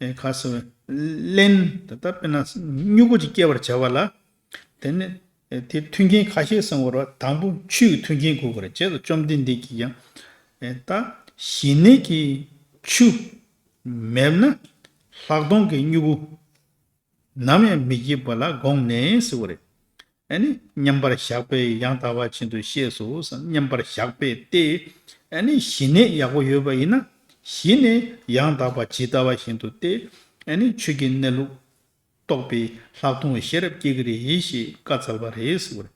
ཨེ། ཁ་སོ་རླན་ད་ལྟ་དཔེར་ན་མྱུ་གུ་ཅིག་སྐྱེ་བར་བྱ་བ་ལ། དེ་ནི་ཨེ། དེ་མཐུན་རྐྱེན་ཁ་ཤས་གསུངས་པ་རེད་བ། དང་པོ་ཆུའི་མཐུན་རྐྱེན་དགོས་ཀྱི་རེད། བྱས་ཙང་བཅོམ་ལྡན་འདས་ཀྱིས་ཀྱང་། ཨེ། ད་ཞི་གནས་ཀྱི་ཆུ་མེད་ན་ལྷག་མཐོང་གི་མྱུ་གུ་ནམ་ཡང་མི་སྐྱེ་བ་ལ་དགོངས་ནས་ཟེར་བ་རེད། ཨ་ནི་མཉམ་པར་བཞག་པས་ཡང་དག་པ་བཞིན་དུ་ཤེས་སོ། མཉམ་པར་བཞག་པས་ཏེ། ཨ་ནི་ཞི་གནས་ཡག་པོ་ཡོད་པ་ཡིན་ན་ཞི་གནས་ཡང་དག་པ་ཇི་ལྟ་བ་བཞིན་དུ་སྟེ། ཨ་ནི་ཆོས་ཀྱི་གནས་ལུགས་རྟོགས་པའི་ལྷག་མཐོང་བའི་ཤེས་རབ་སྐྱེ་གི་རེད་ཞེས་བཀའ་སྩལ་པ་རེད་ཟེར་བ་རེད།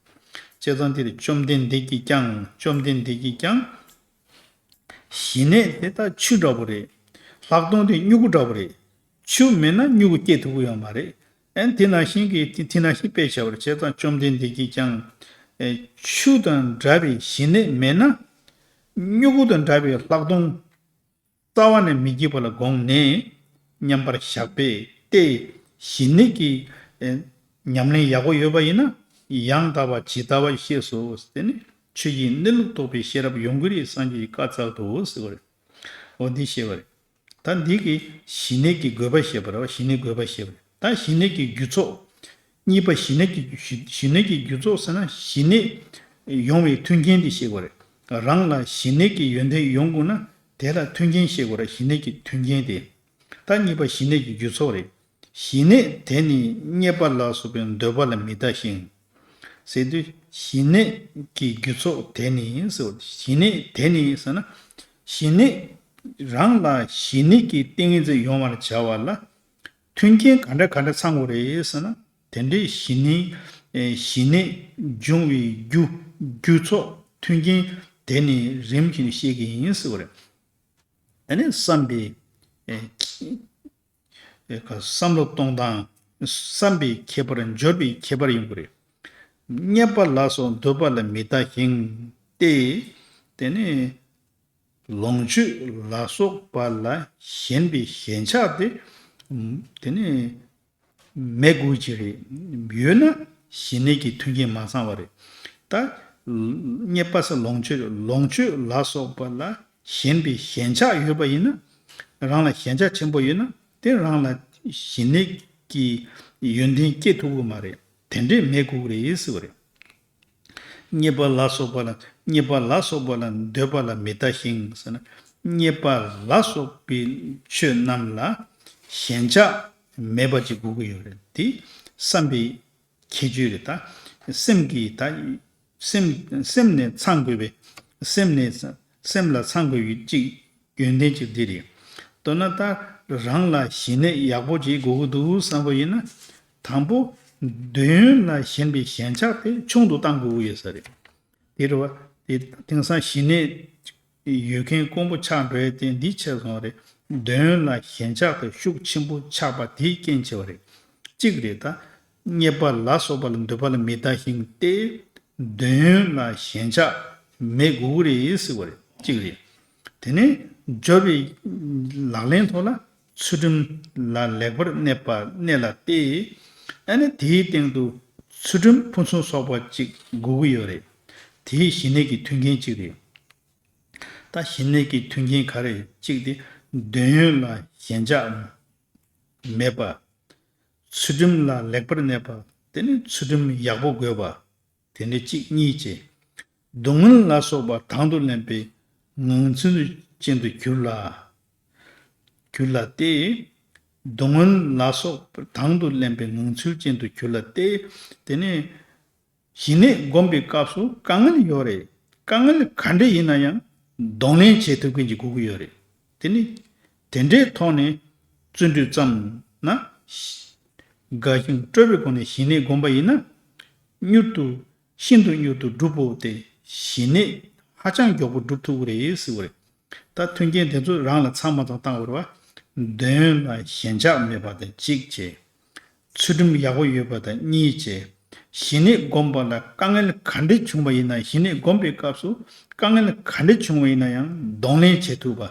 བྱས་ཙང་འདིར་བཅོམ་ལྡན་འདས་ཀྱིས་ཀྱང་། བཅོམ་ལྡན་འདས་ཀྱིས་ཀྱང་། ཞི་གནས་དེ་ད་ཆུ་འདྲ་པོ་རེད། ལྷག་མཐོང་དེ་མྱུ་གུ་འདྲ་པོ་རེད། ཆུ་མེད་ན་མྱུ་གུ་སྐྱེ་ཐུབ་ཀྱི་ཡོད་མ་རེད། ཨན་དེ་ནང་བཞིན་གྱི་དེ་དེ་ནང་བཞིན་དཔེ་བྱ་བར་བྱས་ཙང་བཅོམ་ལྡན་འདས་ཀྱིས་ཀྱང་། ཨེ། ཆུ་དང་འདྲ་བའི་ཞི་གནས་མེད་ན། མྱུ་གུ་དང་འདྲ་བའི་ལྷག་མཐོང་རྩ་བ་ནས་མི་སྐྱེ་བ་ལ་དགོངས་ནས་མཉམ་པར་བཞག་པས་ཏེ། ཞི་གནས་ཀྱི། ཨེ། ཉམས་ལེན་ཡག་པོ་ཡོད་པ་ཡིན་ན་ཡང་དག་པ་ཇི་ལྟ་བ་ཤེས་སོ། དེ་ནི་ཆོས་ཀྱི་གནས་ལུགས་རྟོགས་པའི་ཤེས་རབ་ཡོང་གི་རེད། སངས་རྒྱས་ཀྱིས་བཀའ་སྩལ་ཏོ་ཟེར་བ་རེད། འོ་འདི་ཤེས་པ་རེད། ད་འདི་གི་ཞི་གནས་ཀྱི་དགོས་པ་བཤད་པ་རེད་བ། ཞི་གནས་དགོས་པ་བཤད་པ་རེད། ད་ཞི་གནས་ཀྱི་རྒྱུ་ཚོགས། གཉིས་པ་ཞི་གནས་ཀྱི་ཞི་ཞི་གནས་ཀྱི་རྒྱུ་ཚོགས་ཟེར་ན་ཞི་གནས་ཡོང་བའི་མཐུན་རྐྱེན་འདི་བཤད་པ་རེད། རང་ལ་ཞི་གནས་ཀྱི་ཡོན་ཏན་ཡོང་དགོས་ན་དེ་ལ་མཐུན་རྐྱེན་ཤེས་དགོས་རེད། ཞི་གནས་ཀྱི་མཐུན་རྐྱེན་དེ། ད་གཉིས་པ་ཞི་གནས་ཀྱི་རྒྱུ་ཚོགས་རེད། ཞི་གནས་དེ་ནི་རྙེད་པ་ལ་སོགས་པའི་འདོད་པ་ལ་མི་ལྟ་ཞིང་། ཟེར་དུས་ཞི་གནས་ཀྱི་རྒྱུ་ཚོགས་དེ་ནི་ཟེར་བ། ཞི་གནས་དེ་ནི་ཟེར་ན། ཞི་གནས། རང་ལ་ཞི་གནས་ཀྱི་ཏིང་ངེ་འཛིན་ཡོང་བར་བྱ་བ་ལ། མཐུན་རྐྱེན་ག་འདྲ་ག་འདྲ་ཚང་དགོས་རེད་ཟེར་ན། དེ་འདྲའི་ཞི་གནས། ཨེ། ཞི་གནས་འབྱུང་བའི་རྒྱུ། རྒྱུ་ཚོགས་མཐུན་རྐྱེན་དེ་ནི་རིམ་བཞིན་བཤད་ཀྱི་ཡིན་ཟེར་བ་རེད། ཨ་ནི་བསམ་པའི། ཨེ། ཨེ། བསམ་བློ་གཏོང་སྟངས། བསམ་པའི་ཁྱད་པར། འབྱོར་པའི་ཁྱད་པར་ཡིན་དགོས་རེད། རྙེད་པ་ལ་སོགས་འདོད་པ་ལ་མི་ལྟ་ཞིང་སྟེ། དེ་ནི། ལོངས་སྤྱོད་ལ་སོགས་པ་ལ་ཞེན་པའི་ཞེན་ཆགས་དེ། དེ་ནི་མེད་དགོས་ཀྱི་རེད། ཡོད་ན་ཞི་གནས་ཀྱི་མཐུན་རྐྱེན་མ་ཚང་བ་རེད། ད་རྙེད་པ་སོགས། ལོངས་སྤྱོད། ལོངས་སྤྱོད་ལ་སོགས་པ་ལ་ཞེན་པའི་ཞེན་ཆགས་ཡོད་པ་ཡིན་ན། རང་ལ་ཞེན་ཆགས་ཆེན་པོ་ཡོད་ན་དེ་རང་ལ་ཞི་གནས་ཀྱི་ཡོན་ཏན་སྐྱེ་ཐུབ་ཀྱི་མ་རེད། དེ་འདྲས་མེད་དགོས་ཀྱི་རེད་ཟེར་བ་རེད། རྙེད་པ་ལ་སོགས་པ་ལ། རྙེད་པ་ལ་སོགས་པ་ལ་འདོད་པ་ལ་མི་ལྟ་ཞིང་ཟེར་ན། རྙེད་པ་ལ་སོགས་པའི་ཆོས་རྣམས་ལ་ཞེན་ཆགས་མེད་པ་ཅིག་དགོས་ཀྱི་ཡོད་རེད། དེ་བསམ་པའི་ཁྱད་ཆོས་རེད། ད་སེམས་ཀྱི། ད་སེམས། སེམས་ནས་ཚང་དགོས་པའི། སེམས་ནས། སེམས་ལ་ཚང་དགོས་པའི་ཅིག་ཡོན་ཏན་ཅིག་འདི་རེད། མདོར་ན་ད་རང་ལ་ཞི་གནས་ཡག་པོ་ཅིག་དགོས་ཀྱི་འདུག་བསམ་པ་ཡིན་ན། དང་པོ་འདོད་ཡོན་ལ་ཞེན་པའི་ཞེན་ཆགས་དེ་ཆུང་དུ་གཏང་དགོས་ཀྱི་ཡོད་ས་རེད། དེ་རེད་བ། དེ་དེང་སང་ཞི་གནས་ཡོད་མཁན་དཀོན་པོ་ཆགས་འགྲོ་ཡས་དེ་འདི་ཆེ་སོང་རེད། འདོད་ཡོན་ལ་ཞེན་ཆགས་དེ་ཤུགས་ཆེན་པོ་ཆགས་པ་དེའི་རྐྱེན་བྱས་པ་རེད། གཅིག་རེད། ད་རྙེད་པ་ལ་སོགས་པ་ལ་འདོད་པ་ལ་མི་ལྟ་ཞིང་སྟེ། འདོད་ཡོན་ལ་ཞེན་ཆགས་མེད་དགོས་ཀྱི་རེད་ཟེར་བ་རེད། གཅིག་རེད། དེ་ནས་འབྱོར་པའི་ལག་ལེན་ཐོག་ལ་ཚུལ་ཁྲིམས་ལ་ལེགས་པར་གནས་པ། གནས་ལ་སྟེ། ཨ་ནི་དེའི་སྟེང་དུ་ཚུལ་ཁྲིམས་ཕུན་སུམ་ཚོགས་པ་ཅིག་དགོས་ཀྱི་ཡོད་རེད། དེའི་ཞི་གནས་ཀྱི་མཐུན་རྐྱེན་གཅིག་རེད། ད་ཞི་གནས་ཀྱི་མཐུན་རྐྱེན་ག་རེ། གཅིག་དེ་འདོད་ཡོན་ལ་ཞེན་ཆགས་མེད་པ། ཚུལ་ཁྲིམས་ལ་ལེགས་པར་གནས་པ། དེ་ནི་ཚུལ་ཁྲིམས་ཡག་པོ་དགོས་པ། དེ་འདྲ་གཅིག་གཉིས་བྱས། སྡུག་བསྔལ་ལ་སོགས་པ་དང་དུ་ལེན་པའི་ངང་ཚུལ་ཅན་དུ་གྱུར་ལ། གྱུར་ལ་སྟེ། སྡུག་བསྔལ་ལ་སོགས་པ་དང་དུ་ལེན་པའི་ངང་ཚུལ་ཅན་དུ་གྱུར་ལ་སྟེ། དེ་ནས་ཞི་གནས་སྒོམ་པའི་སྐབས་སུ་དཀའ་ངལ་ཡོད་རེད། དཀའ་ངལ་ག་འདྲ་ཡིན་ན་ཡང་གདོང་ལེན་བྱེད་ཐུབ་མཁན་གྱི་དགོས་ཀྱི་ཡོད་རེད། དེ་ནི་དེ་འདྲའི་ཐོག་ནས་བརྩོན་འགྲུས་བརྩམས་ན། དགའ་ཞིང་སྤྲོ་བའི་སྒོ་ནས་ཞི་གནས་བསྒོམས་པ་ཡིན་ན། མྱུར་དུ། ཤིན་ཏུ་མྱུར་དུ་འགྲུབ་བོ་སྟེ། ཞི་གནས་ཧ་ཅང་མགྱོགས་པོ་འགྲུབ་ཐུབ་ཀྱི་རེད་ཟེར་བ་རེད། ད་མཐུན་རྐྱེན་དེ་ཚོ་རང་ལ་ཚང་མ་ཚང་བཏང་བར་བ། འདོད་ཡོན་ལ་ཞེན་ཆགས་མེད་པ་དང་གཅིག་བྱས། ཚུལ་ཁྲིམས་ཡག་པོ་ཡོད་པ་དང་གཉིས་བྱས། ཞི་གནས་བསྒོམ་པ་ལ་དཀའ་ངལ་ག་འདྲ་བྱུང་བ་ཡིན་ན། ཞི་གནས་བསྒོམ་པའི་སྐབས་སུ་དཀའ་ངལ་ག་འདྲ་བྱུང་བ་ཡིན་ན་ཡང་གདོང་ལེན་བྱེད་ཐུབ་པ།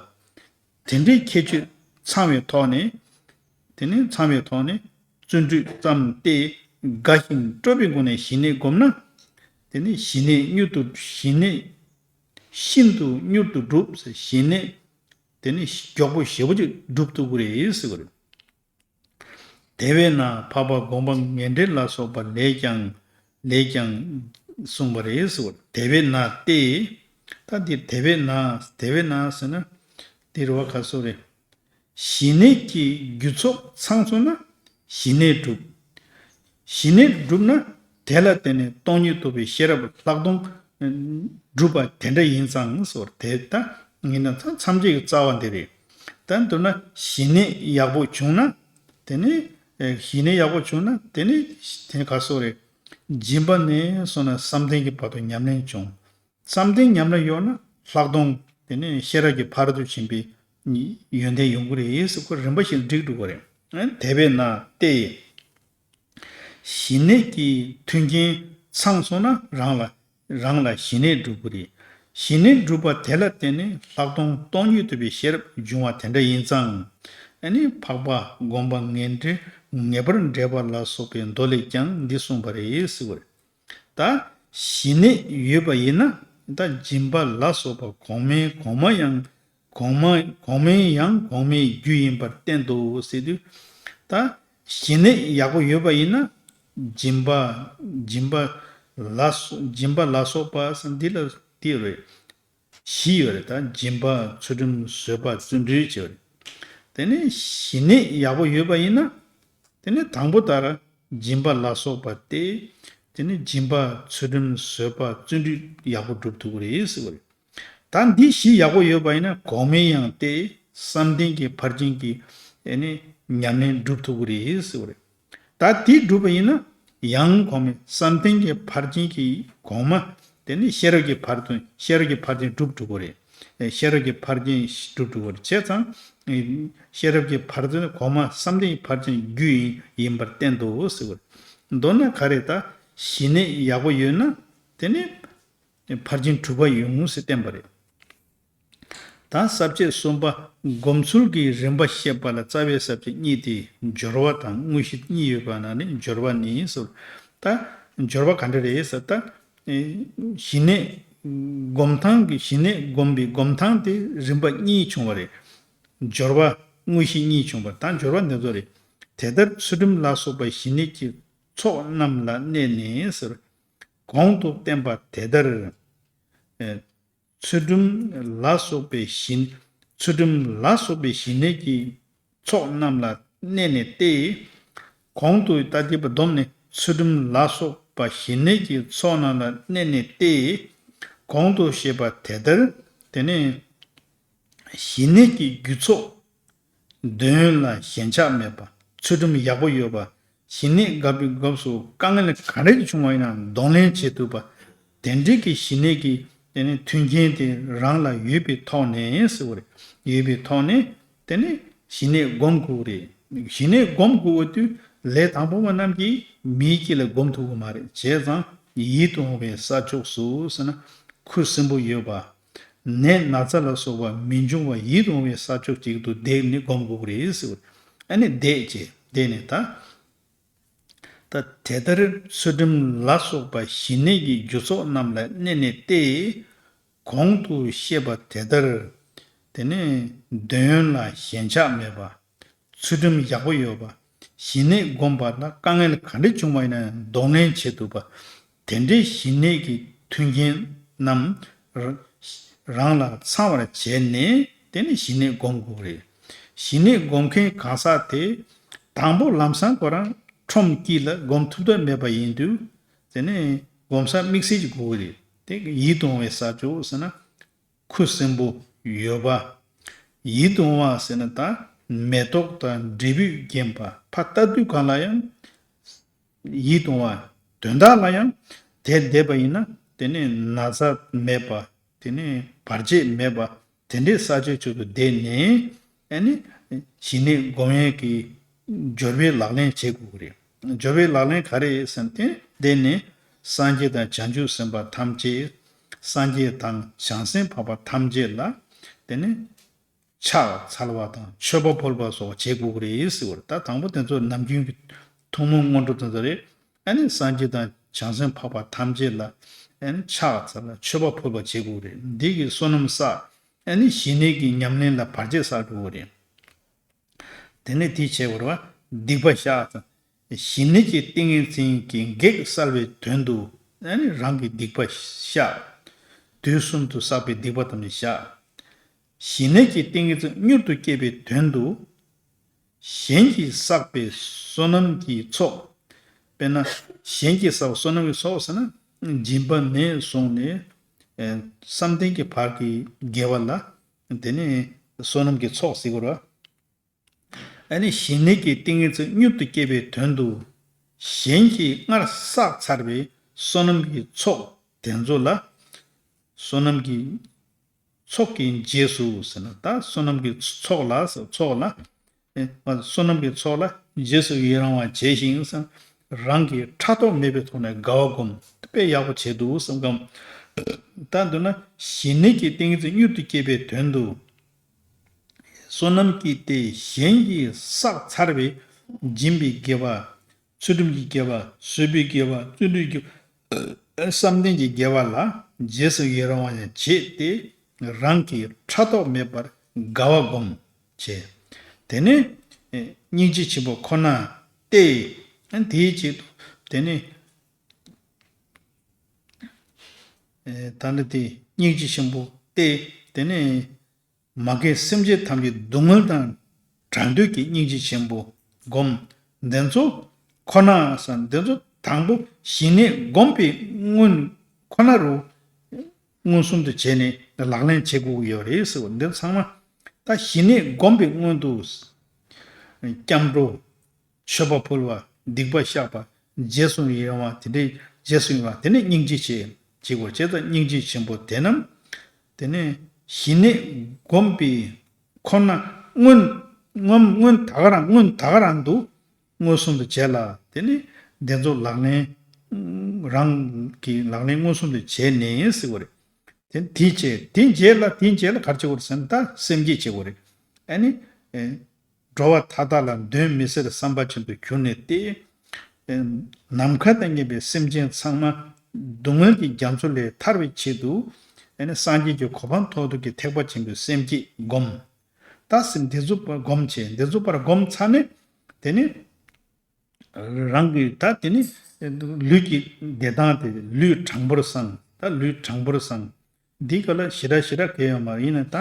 དེ་འདྲའི་ཁྱད་ཆོས་ཚང་བའི་ཐོག་ནས། དེ་ནས་ཚང་བའི་ཐོག་ནས་བརྩོན་འགྲུས་བརྩམས་ཏེ། དགའ་ཞིང་སྤྲོ་བའི་སྒོ་ནས་ཞི་གནས་བསྒོམས་ན། དེ་ནས་ཞི་གནས་མྱུར་དུ། ཞི་གནས་ཤིན་ཏུ་མྱུར་དུ་འགྲུབ། ཞི་གནས་དེ་ནས་མགྱོགས་པོ་ཞེ་པོ་ཅིག་འགྲུབ་ཐུབ་ཀྱི་རེད་ཟེར་བ་རེད། དེ་བས་ན་འཕགས་པ་སྒོམ་པ་ངན་འགྲོར་ལ་སོགས་པ་ལས་ཀྱང་། ལས་ཀྱང་གསུངས་པ་རེད་ཟེར་བ། དེ་བས་ན་སྟེ། ད་འདིར་དེ་བས་ན། དེ་བས་ན་ཟེར་ན། འདིར་བ་ག་སོགས་རེད། ཞི་གནས་ཀྱི་རྒྱུ་ཚོགས་ཚང་སོང་ན་ཞི་གནས་འགྲུབ། ཞི་གནས་འགྲུབ་ན་དེ་ལ་བརྟེན་ནས་སྟོང་ཉིད་རྟོགས་པའི་ཤེས་རབ་ལྷག་མཐོང་འགྲུབ་པ་དེ་འདྲ་ཡིན་ཙང་ཟེར། དེ་ལྟ་ཡིན་ན་ད་ཐམས་ཅད་ཀྱི་རྩ་བ་འདི་རེད། ད་མདོར་ན་ཞི་གནས་ཡག་པོ་བྱུང་ན། དེ་ནི་ཞི་གནས་ཡག་པོ་བྱུང་ན་དེ་ནི་དེ་ནི་ག་སོགས་རེད། སྦྱིན་པ་ནས་བཟུང་ནས་བསམ་གཏན་གྱི་བར་དུ་ཉམས་ལེན་བྱུང་། བསམ་གཏན་ཉམས་ལེན་ཡོད་ན་ལྷག་མཐོང་། དེ་ནས་ཤེས་རབ་ཀྱི་ཕ་རོལ་ཏུ་ཕྱིན་པའི་ཡོན་ཏན་ཡོང་གི་རེད་ཟེར། ཁོ་རིམ་པ་བཞིན་འགྲིག་འགྲོ་གི་རེད། དེ་བས་ན་སྟེ། ཞི་གནས་ཀྱི་མཐུན་རྐྱེན་ཚང་སོང་ན་རང་ལ། རང་ལ་ཞི་གནས་འགྲུབ་ཀྱི་རེད། ཞི་གནས་འགྲུབ་པ་དེ་ལ་བརྟེན་ནས་ལྷག་མཐོང་སྟོང་ཉིད་རྟོགས་པའི་ཤེས་རབ་འབྱུང་བ་དེ་འདྲ་ཡིན་ཙང་། ཨ་ནི་འཕགས་པ་སྒོམ་པ་ངན་འགྲོར་ངེས་པར་འདྲེན་པ་ལ་སོགས་པའི་མདོ་ལས་ཀྱང་འདི་གསུངས་པ་རེད་ཟེར་བ་རེད། ད་ཞི་གནས་ཡོད་པ་ཡིན་ན། ད་སྦྱིན་པ་ལ་སོགས་པ་གོང་མའི་གོང་མ་ཡང་གོང་མ། གོང་མའི་ཡང་གོང་མའི་རྒྱུ་ཡིན་པར་བསྟན་ཏོ་ཟེར་དུས། ད་ཞི་གནས་ཡག་པོ་ཡོད་པ་ཡིན་ན། སྦྱིན་པ། སྦྱིན་པ་ལ་སོ། སྦྱིན་པ་ལ་སོགས་པ་འདི་ལ་དེ་རེད། བཞི་ཡོད་རེད། ད་སྦྱིན་པ། ཚུལ་ཁྲིམས། བཟོད་པ། བརྩོན་འགྲུས་བྱས་པ་རེད། དེ་ནས་ཞི་གནས་ཡག་པོ་ཡོད་པ་ཡིན་ན། དེ་ནས་དང་པོ་ལྟར་སྦྱིན་པ་ལ་སོགས་པ་སྟེ། དེ་ནས་སྦྱིན་པ། ཚུལ་ཁྲིམས། བཟོད་པ། བརྩོན་འགྲུས་ཡག་པོ་སྒྲུབ་ཐུབ་ཀྱི་རེད་ཟེར་བ་རེད། ད་འདི་བཞི་ཡག་པོ་ཡོད་པ་ཡིན་ན་གོང་མའི་ཡང་སྟེ་བསམ་གཏན་གྱི་ཕར་ཕྱིན་གྱི་ཨེ་ནི་ཉམས་ལེན་སྒྲུབ་ཐུབ་ཀྱི་རེད་ཟེར་བ་རེད། ད་དེ་སྒྲུབ་པ་ཡིན་ན་ཡང་གོང་མའི་བསམ་གཏན་གྱི་ཕར་ཕྱིན་གྱི་གོང་མ། དེ་ནི་ཤེས་རབ་ཀྱི་ཕར་ཕྱིན། ཤེས་རབ་ཀྱི་ཕར་ཕྱིན་སྒྲུབ་ཐུབ་ཀྱི་རེད། ཤེས་རབ་ཀྱི་ཕར་ཕྱིན་སྒྲུབ་ཐུབ་ཀྱི་རེད། བྱས་ཙང་ཤེས་རབ་ཀྱི་ཕར་ཕྱིན་གོང་མ་བསམ་གཏན་གྱི་ཕར་ཕྱིན་རྒྱུ་ཡིན་ཡིན་པར་བསྟན་ཏོ་ཟེར་བ་རེད། མདོར་ན་ག་རེ། ད་ཞི་གནས་ཡག་པོ་ཡོད་ན་དེ་ནི་ཕར་ཕྱིན་དྲུག་པ་ཡོང་ངོ་ཟེར་བསྟན་པ་རེད། ད་ས་བཅད་གསུམ་པ། སྒོམ་ཚུལ་གྱི་རིམ་པ་བཤད་པ་ལ་རྩ་བའི་ས་བཅད་གཉིས་ཏེ། སྦྱོར་བ་དང་དངོས་གཞི་གཉིས་ཡོད་པ་ན་ནི་སྦྱོར་བ་ནི་ཟེར། ད་སྦྱོར་བ་ག་འདྲ་རེད་ཟེར། ད་ཞི་གནས་སྒོམ་སྟངས་ཀྱི། ཞི་གནས་སྒོམ་པའི་སྒོམ་སྟངས་དེ་རིམ་པ་གཉིས་བྱུང་བ་རེད། སྦྱོར་བ། དངོས་གཞི་གཉིས་བྱུང་བ། ད་སྦྱོར་བ་འདི་ཚོ་རེད། དེ་ལྟར་ཚུལ་ཁྲིམས་ལ་སོགས་པ་ཞི་གནས་ཀྱི་ཚོགས་རྣམས་ལ་གནས་ནས་ཟེར། གོང་དུ་བསྟན་པ་དེ་ལྟར། ཚུལ་ཁྲིམས་ལ་སོགས་པའི་ཞི། ཚུལ་ཁྲིམས་ལ་སོགས་པའི་ཞི་གནས་ཀྱི་ཚོགས་རྣམས་ལ་གནས་ནས་ཏེ། གོང་དུ་ད་དེ་བསྡོམས་ནས་ཚུལ་ཁྲིམས་ལ་སོགས་པ་ཞི་གནས་ཀྱི་ཚོགས་རྣམས་ལ་གནས་ནས་ཏེ། གོང་དུ་བཤད་པ་དེ་ལྟར། དེ་ནས་ཞི་གནས་ཀྱི་རྒྱུ་ཚོགས། འདོད་ཡོན་ལ་ཞེན་ཆགས་མེད་པ། ཚུལ་ཁྲིམས་ཡག་པོ་ཡོད་པ། ཞི་གནས་འགག་པའི་སྐབས་སུ་དཀའ་ངལ་ག་རེ་བྱུང་བ་ཡིན་ན་གདོང་ལེན་བྱེད་ཐུབ་པ། དེ་འདྲའི་གི་ཞི་གནས་ཀྱི་དེ་ནི་མཐུན་རྐྱེན་དེ་རང་ལ་ཡོད་པའི་ཐོག་ནས་ཟེར་བ་རེད། ཡོད་པའི་ཐོག་ནས་དེ་ནི་ཞི་གནས་སྒོམ་དགོས་རེད། ཞི་གནས་སྒོམ་དགོས་པ་དུས་ལས་དང་པོ་པ་རྣམས་ཀྱིས་མིའི་སྐྱེ་ལ་སྒོམ་ཐུབ་ཀྱི་མ་རེད། བྱས་ཙང་ཡིད་དུ་འོང་བའི་ས་ཕྱོགས་སུ་ཟེར་ན་ཁུ་སིམ་པོ་ཡོད་པ། ནད་ན་ཚ་ལ་སོགས་པ་མི་འབྱུང་བ་ཡིད་དུ་འོང་བའི་ས་ཕྱོགས་ཅིག་ཏུ་བསྡད་ནས་སྒོམ་དགོས་ཀྱི་རེད་ཟེར། ཨ་ནི་བསྡད་བྱས་བསྡད་ནས་ད། ད་དེ་ལྟར་ཚུལ་ཁྲིམས་ལ་སོགས་པ་ཞི་གནས་ཀྱི་རྒྱུ་ཚོགས་རྣམས་ལ་གནས་ནས་ཏེ། གོང་དུ་བཤད་པ་དེ་ལྟར། དེ་ནས་འདོད་ཡོན་ལ་ཞེན་ཆགས་མེད་པ། ཚུལ་ཁྲིམས་ཡག་པོ་ཡོད་པ། ཞི་གནས་སྒོམ་པ་ལ་དཀའ་ངལ་ག་འདྲ་བྱུང་བ་ཡིན་ན་གདོང་ལེན་བྱེད་ཐུབ་པ། དེ་འདྲའི་ཞི་གནས་ཀྱི་མཐུན་རྐྱེན་རྣམས་རང་ལ་ཚང་བར་བྱས་ནས་དེ་ནི་ཞི་གནས་སྒོམ་དགོས་རེད། ཞི་གནས་སྒོམ་མཁན་གང་ཟག་དེ་དང་པོ་ལམ་སང་ཁོ་རང་ཁྲོམ་དཀྱིལ་ལ་སྒོམ་ཐུབ་ཐབས་མེད་པ་ཡིན་དུས་དེ་ནི་སྒོམ་ས་དམིགས་བསལ་གྱི་དགོས་ཀྱི་རེད། དེ་ཡིད་དུ་འོང་བའི་ས་ཕྱོགས་ཟེར་ན། ཁུ་སིམ་པོ་ཡོད་པ། ཡིད་དུ་འོང་བ་ཟེར་ན་ད་མེ་ཏོག་དང་འབྲས་བུས་བརྒྱན་པ། ཕར་ལྟ་དུས་གང་ལ་ཡང་ཡིད་དུ་འོང་བ། དོན་དག་ལ་ཡང་དེར་བསྡད་པ་ཡིན་ན་དེ་ནི་ན་ཚ་མེད་པ། དེ་ནི་བར་ཆད་མེད་པ། དེ་འདྲའི་ས་ཆའི་ཕྱོགས་སུ་བསྡད་ནས་ཨ་ནི་ཞི་གནས་སྒོམ་ཡས་ཀྱི་སྦྱོར་བའི་ལག་ལེན་བྱེད་དགོས་ཀྱི་རེད། སྦྱོར་བའི་ལག་ལེན་ག་རེ་ཟེར་ན་དེ་བསྡད་ནས་སངས་རྒྱས་དང་བྱང་ཆུབ་སེམས་དཔའ་ཐམས་ཅད། སངས་རྒྱས་དང་བྱང་སེམས་འཕགས་པ་ཐམས་ཅད་ལ་དེ་ནི་ཕྱག་འཚལ་བ་དང་མཆོད་པ་ཕུལ་བ་སོགས་བྱེད་དགོས་ཀྱི་རེད་ཟེར་བ་རེད། ད་དང་པོ་དེ་ཚོ་ནམ་རྒྱུན་གྱི་ཐུན་མོང་སྔོན་འགྲོ་དེ་ཚོ་རེད། ཨ་ནི་སངས་རྒྱས་དང་བྱང་སེམས་འཕགས་པ་ཐམས་ཅད་ལ་ཨ་ནི་ཕྱག་འཚལ་ལ་མཆོད་པ་ཕུལ་བ་བྱེད་དགོས་རེད། འདི་གི་བསོད་ནམས་བསགས། ཨ་ནི་ཞི་གནས་ཀྱི་ཉམས་ལེན་ལ་བར་ཆད་བསགས་དགོས་རེད། དེ་ནས་དེ་བྱས་པར་བ་སྡིག་པ་བཤགས་དང་། ཞི་གནས་ཀྱི་ཏིང་ངེ་འཛིན་གྱི་གེགས་སེལ་བའི་དོན་དུ་ཨ་ནི་རང་གི་སྡིག་པ་བཤགས། དུས་གསུམ་དུ་བསགས་པའི་སྡིག་པ་ཐམས་ཅད་བཤགས། ཞི་གནས་ཀྱི་ཏིང་ངེ་འཛིན་མྱུར་དུ་སྐྱེད་པའི་དོན་དུ། གཞན་གྱིས་བསགས་པའི་བསོད་ནམས་ཀྱི་ཚོགས། དཔེར་ན་གཞན་གྱིས་བསགས་པའི་བསོད་ནམས་ཀྱི་ཚོགས་ཟེར་ན་སྦྱིན་པ་ནས་བཟུང་ནས་ཨེ་བསམ་གཏན་གྱི་བར་གྱི་དགེ་བ་ལ་དེ་ནི་བསོད་ནམས་ཀྱི་ཚོགས་ཟེར་དགོས་རེད། ཨ་ནི་ཞི་གནས་ཀྱི་ཏིང་ངེ་འཛིན་མྱུར་དུ་སྐྱེད་པའི་དོན་དུ། གཞན་གྱིས་སྔར་བསགས་ཚར་བའི་བསོད་ནམས་ཀྱི་ཚོགས་དེ་ཚོ་ལ། བསོད་ནམས་ཀྱི་ཚོགས་ཀྱི་རྗེས་སུ་ཟེར་ན་ད་བསོད་ནམས་ཀྱི་ཚོགས་ལ་ཚོགས་ལ། ཨེ་བསོད་ནམས་ཀྱི་ཚོགས་ལ་རྗེས་སུ་ཡི་རང་བ་བྱས་ཤིང་། རང་གིས་ཕྲག་དོག་མེད་པའི་ཐོག་ནས་དགའ་བ་སྒོམ། དཔེ་ཡག་པོ་བྱས་འདུག་བསམ་གམ། ད་འདི་ན་ཞི་གནས་ཀྱི་ཏིང་ངེ་འཛིན་མྱུར་དུ་སྐྱེད་པའི་དོན་དུ། བསོད་ནམས་ཀྱི་སྟེ་གཞན་གྱིས་བསགས་ཚར་བའི་སྦྱིན་པའི་དགེ་བ། ཚུལ་ཁྲིམས་ཀྱི་དགེ་བ། བཟོད་པའི་དགེ་བ། བརྩོན་འགྲུས་ཀྱི་བསམ་གཏན་གྱི་དགེ་བ་ལ་རྗེས་སུ་ཡི་རང་བ་ཡང་བྱེད་དེ། རང་གིས་ཕྲག་དོག་མེད་པར་དགའ་བ་སྒོམ་བྱས། དེ་ནས་སྙིང་རྗེ་ཆེན་པོ་ཁོ་ན་སྟེ། དེའི་ཆེད་དུ་དེ་ནས། ད་ནི་དེ་སྙིང་རྗེ་ཆེན་པོ་ སྟེ། དེ་ནས་མ་རྒན་སེམས་ཅན་ཐམས་ཅད་སྡུག་བསྔལ་དང་བྲལ་འདོད་ཀྱི་སྙིང་རྗེ་ཆེན་པོ་བསྒོམ། འདི་ཚོ་ཁོ་ན་ཟེར། འདི་ཚོ་དང་པོ་ཞི་གནས་བསྒོམས་པའི་སྔོན་ཁོ་ན་རུ་མངོན་སུམ་དུ་བྱས་ནས་ལག་ལེན་བྱེད་དགོས་ཀྱི་ཡོད་རེད་ཟེར་བ། འདི་ཚང་མ་ད་ཞི་གནས་བསྒོམས་པའི་སྔོན་དུ་སྐྱབས་འགྲོ། མཆོད་པ་ཕུལ་བ། སྡིག་པ་བཤགས་པ། རྗེས་སུ་ཡི་རང་བ། དེ་འདྲའི་རྗེས་སུ་ཡི་རང་བ། དེ་ནས་སྙིང་རྗེ་ཆེ་བྱེད་དགོས། བྱས་ཙང་སྙིང་རྗེ་ཆེན་པོ་དེ་རྣམས་དེ་ནས་ཞི་གནས་བསྒོམས་པའི་ཁོ་ན་སྔོན་སྔོན་སྔོན་ད་ག་རང་སྔོན་ད་ག་རང་དུ་མངོན་སུམ་དུ་བྱས་ལ། དེ་ནས་འདི་ཚོ་ལག་ལེན་རང་གི་ལག་ལེན་མངོན་སུམ་དུ་བྱས་ནས་ཟེར་བ་རེད། དེ་དེའི་རྗེས་དེའི་རྗེས་ལ་དེའི་རྗེས་ལ་ག་རེ་བྱེད་དགོས་རེད་ཟེར་ན། ད་སེམས་བསྐྱེད་བྱེད་དགོས་རེད། ཨ་ནི། འགྲོ་བ་མཐའ་དག་ལ་གདོན་མི་ཟེར་བསམ་པ་ཅན་དུ་གྱུར་ནས་ཏེ། ནམ་མཁའ་དང་མཉམ་པའི་སེམས་ཅན་ཚང་མ་སྡུག་བསྔལ་གྱི་རྒྱ་མཚོ་ལས་ཐར་བའི་ཆེད་དུ། ཨ་ནི་སངས་རྒྱས་ཀྱི་གོ་འཕང་ཐོབ་ཐུབ་ཀྱི་ཐེག་པ་ཆེན་པོའི་སེམས་བསྐྱེད་བསྒོམ། ད་སེམས་འདི་ཚོ་བསྒོམ་བྱས། འདི་ཚོ་བསྒོམ་ཚར་ནས་དེ་ནི་རང་གི་ད་དེ་ནི་ལུས་ཀྱི་བདེ་ཐང་དེ་ལུས་དྲང་པོར་བསྲང་། ད་ལུས་དྲང་པོར་བསྲང་། འདི་ག་ལ་ཞེ་དྲག་ཞེ་དྲག་གལ་ཡོད་མ་རེད། ཡིན་ན་ད་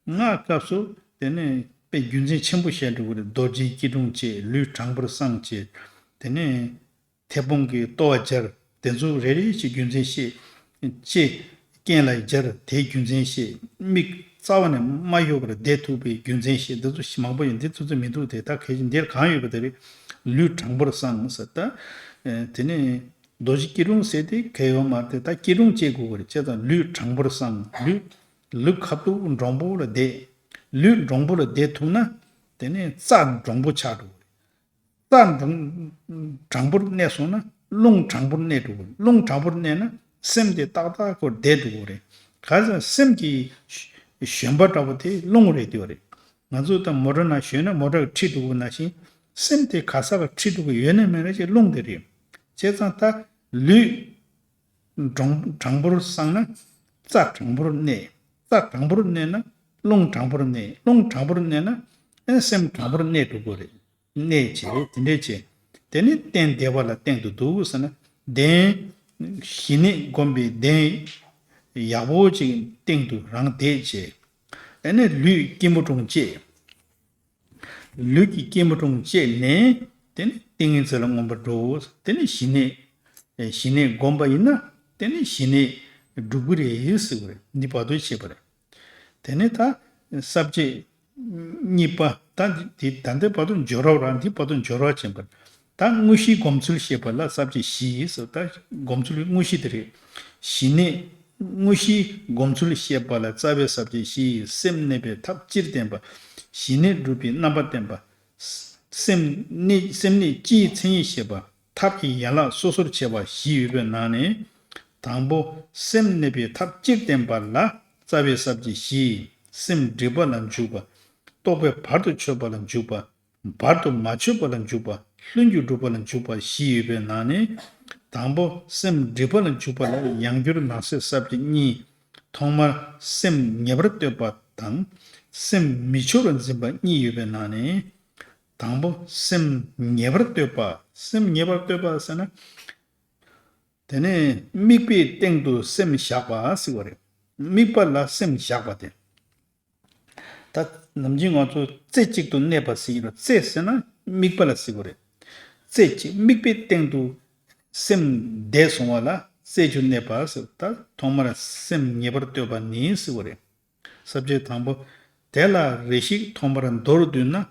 སྔགས་སྐབས་སུ་དེ་ནས་དཔེ་རྒྱུ་མཚན་ཆེན་པོ་བཤད་འགྲོ་གི་རེད། རྡོ་རྗེའི་སྐྱིལ་ཀྲུང་བཅས། ལུས་དྲང་པོར་བསྲང་བྱས། དེ་ནས་མཐེ་བོང་གི་ལྟོ་བ་སྦྱར། དེ་ཚོ་རེ་རེ་བཞིན་རྒྱུ་མཚན་བཤད། ལྕེ་རྐན་ལ་སྦྱར། དེའི་རྒྱུ་མཚན་བཤད། མིག་རྩ་བ་ནས་མ་གཡོ་བར་བསྡད་ཐུབ་པའི་རྒྱུ་མཚན་བཤད། འདི་ཚོ་མང་པོ་ཡོད། འདི་ཚོ་ཚོ་མི་འདུག། དེ་ད་གལ་ཆེན་འདིར་གང་ཡོད་པ་དེ་རེད། ལུས་དྲང་པོར་བསྲང་ཟེར། ད་དེ་ནས་རྡོ་རྗེ་སྐྱིལ་ཀྲུང་ཟེར་དེ་གལ་ཡོད་མ་རེད། ད་སྐྱིལ་ཀྲུང་བཅས་དགོས་པ་རེད། བྱས་ཙང་ལུས་དྲང་པོར་བསྲང་། ལུས་ལུས་ཁ་ཐུག་འདྲོང་པོ་ལ་བསྡད། ལུས་འདྲོང་པོ་ལ་བསྡད་ཐུབ་ན་དེ་ནས་རྩ་འདྲོང་པོ་ཆགས་འགྲོ་གི་རེད། རྩ་འདྲོང་དྲང་པོར་གནས་སོང་ན་རླུང་དྲང་པོར་གནས་འགྲོ་གི་རེད། རླུང་དྲང་པོར་གནས་ན་སེམས་དེ་ཏག་ཏག་ཁོ་བསྡད་འགྲོ་གི་རེད། ག་ཚོད་སེམས་ཀྱི་ཞོན་པ་འདྲ་པོ་དེ་རླུང་རེད་དེ་རེད། ང་ཚོ་ད་མོ་ཊ་ནང་ཞོན་ན་མོ་ཊ་གི་ཁྲིད་འགྲོ་གི་ནང་བཞིན་སེམས་དེ་ག་ས་ག་ཁྲིད་འགྲོ་གི་ཡོད་ན་མེད་ན་ཅིག་རླུང་དེ་རེད། བྱས་ཙང་ད་ལུས་དྲང་དྲང་པོར་བསྲངས་ན་རྩ་དྲང་པོར་གནས། རྩ་དྲང་པོར་གནས་ན་རླུང་དྲང་པོར་གནས། རླུང་དྲང་པོར་གནས་ན་ཨེ་སེམས་དྲང་པོར་གནས་འགྲོ་གི་རེད། གནས་བྱས། དེ་འདྲས་བྱས། དེ་ནི་གདན་བདེ་བ་ལ་སྟེང་དུ་འདུག་ཟེར་ན། གདན་ཞི་གནས་བསྒོམས་པའི་གདན་ཡག་པོ་ཅིག་སྟེང་དུ་རང་བསྡད་བྱས། ཨེ་ནི་ལུས་སྐྱིལ་མོ་ཀྲུང་བཅས། ལུས་ཀྱི་སྐྱིལ་མོ་ཀྲུང་བཅས་ནས་དེ་ནི་ཏིང་ངེ་འཛིན་ལ་མངོན་པར་འགྲོ། དེ་ནི་ཞི་གནས། ཞི་གནས་བསྒོམས་པ་ཡིན་ན་དེ་ནི་ཞི་གནས་འགྲུབ་ཀྱི་རེད་ཟེར་བ་རེད། འདི་བར་དོ་བྱེད་པ་རེད། དེ་ནས་ད་ས་བཅད་གཉིས་པ། ད་འདི་ད་ལྟའི་བར་དུ་སྦྱོར་བ་རང་། འདི་བར་དུ་སྦྱོར་བ་ཆེན་པོ། ད་དངོས་གཞིའི་སྒོམ་ཚུལ་བཤད་པ་ལ་ས་བཅད་བཞི་ཟེར། ད་སྒོམ་ཚུལ་དངོས་གཞི་དེ་རེད། ཞི་གནས་དངོས་གཞིའི་སྒོམ་ཚུལ་བཤད་པ་ལ་རྩ་བའི་ས་བཅད་བཞི། སེམས་གནས་པའི་ཐབས་སྤྱིར་བསྟན་པ། ཞི་གནས་སྒྲུབ་པའི་རྣམ་པ་བསྟན་པ། སེམས་གནས་སེམས་གནས་སྤྱིའི་མཚན་ཉིད་བཤད་པ། ཐབས་ཀྱི་ཡན་ལག་སོ་སོར་ཕྱེ་བ་བཞི་ཡོད་པའི་ནང་ནས། དང་པོ་སེམས་གནས་པའི་ཐབས་སྤྱིར་བསྟན་པ་ལ་རྩ་བའི་ས་བཅད་བཞི། སེམས་སྒྲིབ་པ་ལ་འཇུག་པ། རྟོག་པས་བར་དུ་ཆོད་པ་ལ་འཇུག་པ། བར་དུ་མ་ཆོད་པ་ལ་འཇུག་པ། ལྷུན་གྱིས་གྲུབ་པ་ལ་འཇུག་པ་བཞི་ཡོད་པའི་ནང་ནས། དང་པོ་སེམས་སྒྲིབ་པ་ལ་འཇུག་པ་ལ་ཡང་སྒྱུར་ནང་གསེས་ས་བཅད་གཉིས། ཐོག་མར་སེམས་ངེས་པར་གཏོད་པ་དང་། སེམས་མི་འཆོར་བར་འཛིན་པ་གཉིས་ཡོད་པའི་ནང་ནས། དང་པོ་སེམས་ངེས་པར་གཏོད་པ། སེམས་ངེས་པར་གཏོད་པ་ཟེར་ན། དེ་ནས་དམིགས་པའི་སྟེང་དུ་སེམས་བཞག་པ་ཟེར་བ་རེད། དམིགས་པ་ལ་སེམས་བཞག་པ་དེ། ད་ནམ་རྒྱུན་ང་ཚོ་རྩེ་གཅིག་ཏུ་གནས་པ་ཟེར་གྱི་རེད། རྩེ་ཟེར་ན་དམིགས་པ་ལ་ཟེར་གྱི་རེད། རྩེ་གཅིག་དམིགས་པའི་སྟེང་དུ་སེམས་བསྡད་སོང་བ་ལ་རྩེ་གཅིག་གནས་པ་ཟེར། ད་ཐོག་མར་སེམས་ངེས་པར་གཏོད་པ་ནི་ཟེར་བ་རེད། ས་བཅད་དང་པོ། དེ་ལ་རེ་ཞིག་ཐོག་མར་མདོར་བསྡུས་ན།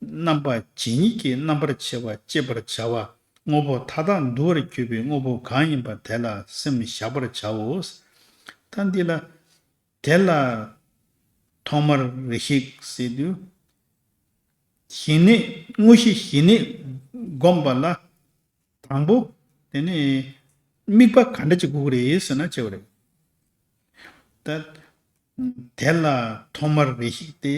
རྣམ་པ་ཇི་སྙེད་ཀྱི་རྣམ་པར་ཕྱེ་བ་བསྐྱེད་པར་བྱ་བ། དངོས་པོ་མཐའ་དག་འདུ་བར་གྱུར་པའི་དངོས་པོ་གང་ཡིན་པ་དེ་ལ་སེམས་བཞག་པར་བྱའོ། ད་འདི་ལ། དེ་ལ་ཐོག་མར་རེ་ཞིག་ཟེར་དུས། ཞི་གནས་དངོས་གཞི་ཞི་གནས་བསྒོམ་པ་ལ། དང་པོ། དེ་ནས་དམིགས་པ་ག་འདྲ་ཅིག་དགོས་ཀྱི་རེད་ཟེར་ན་བྱས་པ་རེད། ད་དེ་ལ་ཐོག་མར་རེ་ཞིག་སྟེ།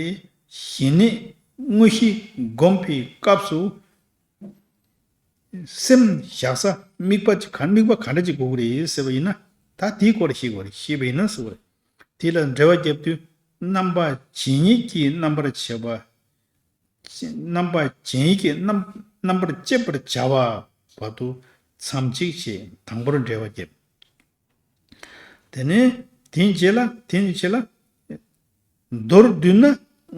ཞི་གནས་དངོས་གཞི་བསྒོམ་པའི་སྐབས་སུ་སེམས་བཞག་ས་དམིགས་པ་ཅིག་ག་དམིགས་པ་ག་འདྲ་ཅིག་དགོས་ཀྱི་རེད་ཟེར་བ་ཡིན་ན། ད་དེའི་སྐོར་ཞིག་དགོས་རེད། ཤེས་པ་ཡིན་ན་ཟེར་བ་རེད། དེ་ལ་འགྲེལ་བ་བརྒྱབ་དུས། རྣམ་པ་ཇི་སྙེད་ཀྱི་རྣམ་པར་ཕྱེ་བ། རྣམ་པ་ཇི་སྙེད་ཀྱི་རྣམ་རྣམ་པར་བསྐྱེད་པར་བྱ་བ་བར་དུ་མཚམས་གཅིག་ཅེས་དང་པོར་འགྲེལ་བ་བརྒྱབ། དེ་ནས་དེའི་རྗེས་ལ་དེའི་རྗེས་ལ་ མདོར་བསྡུས་ན་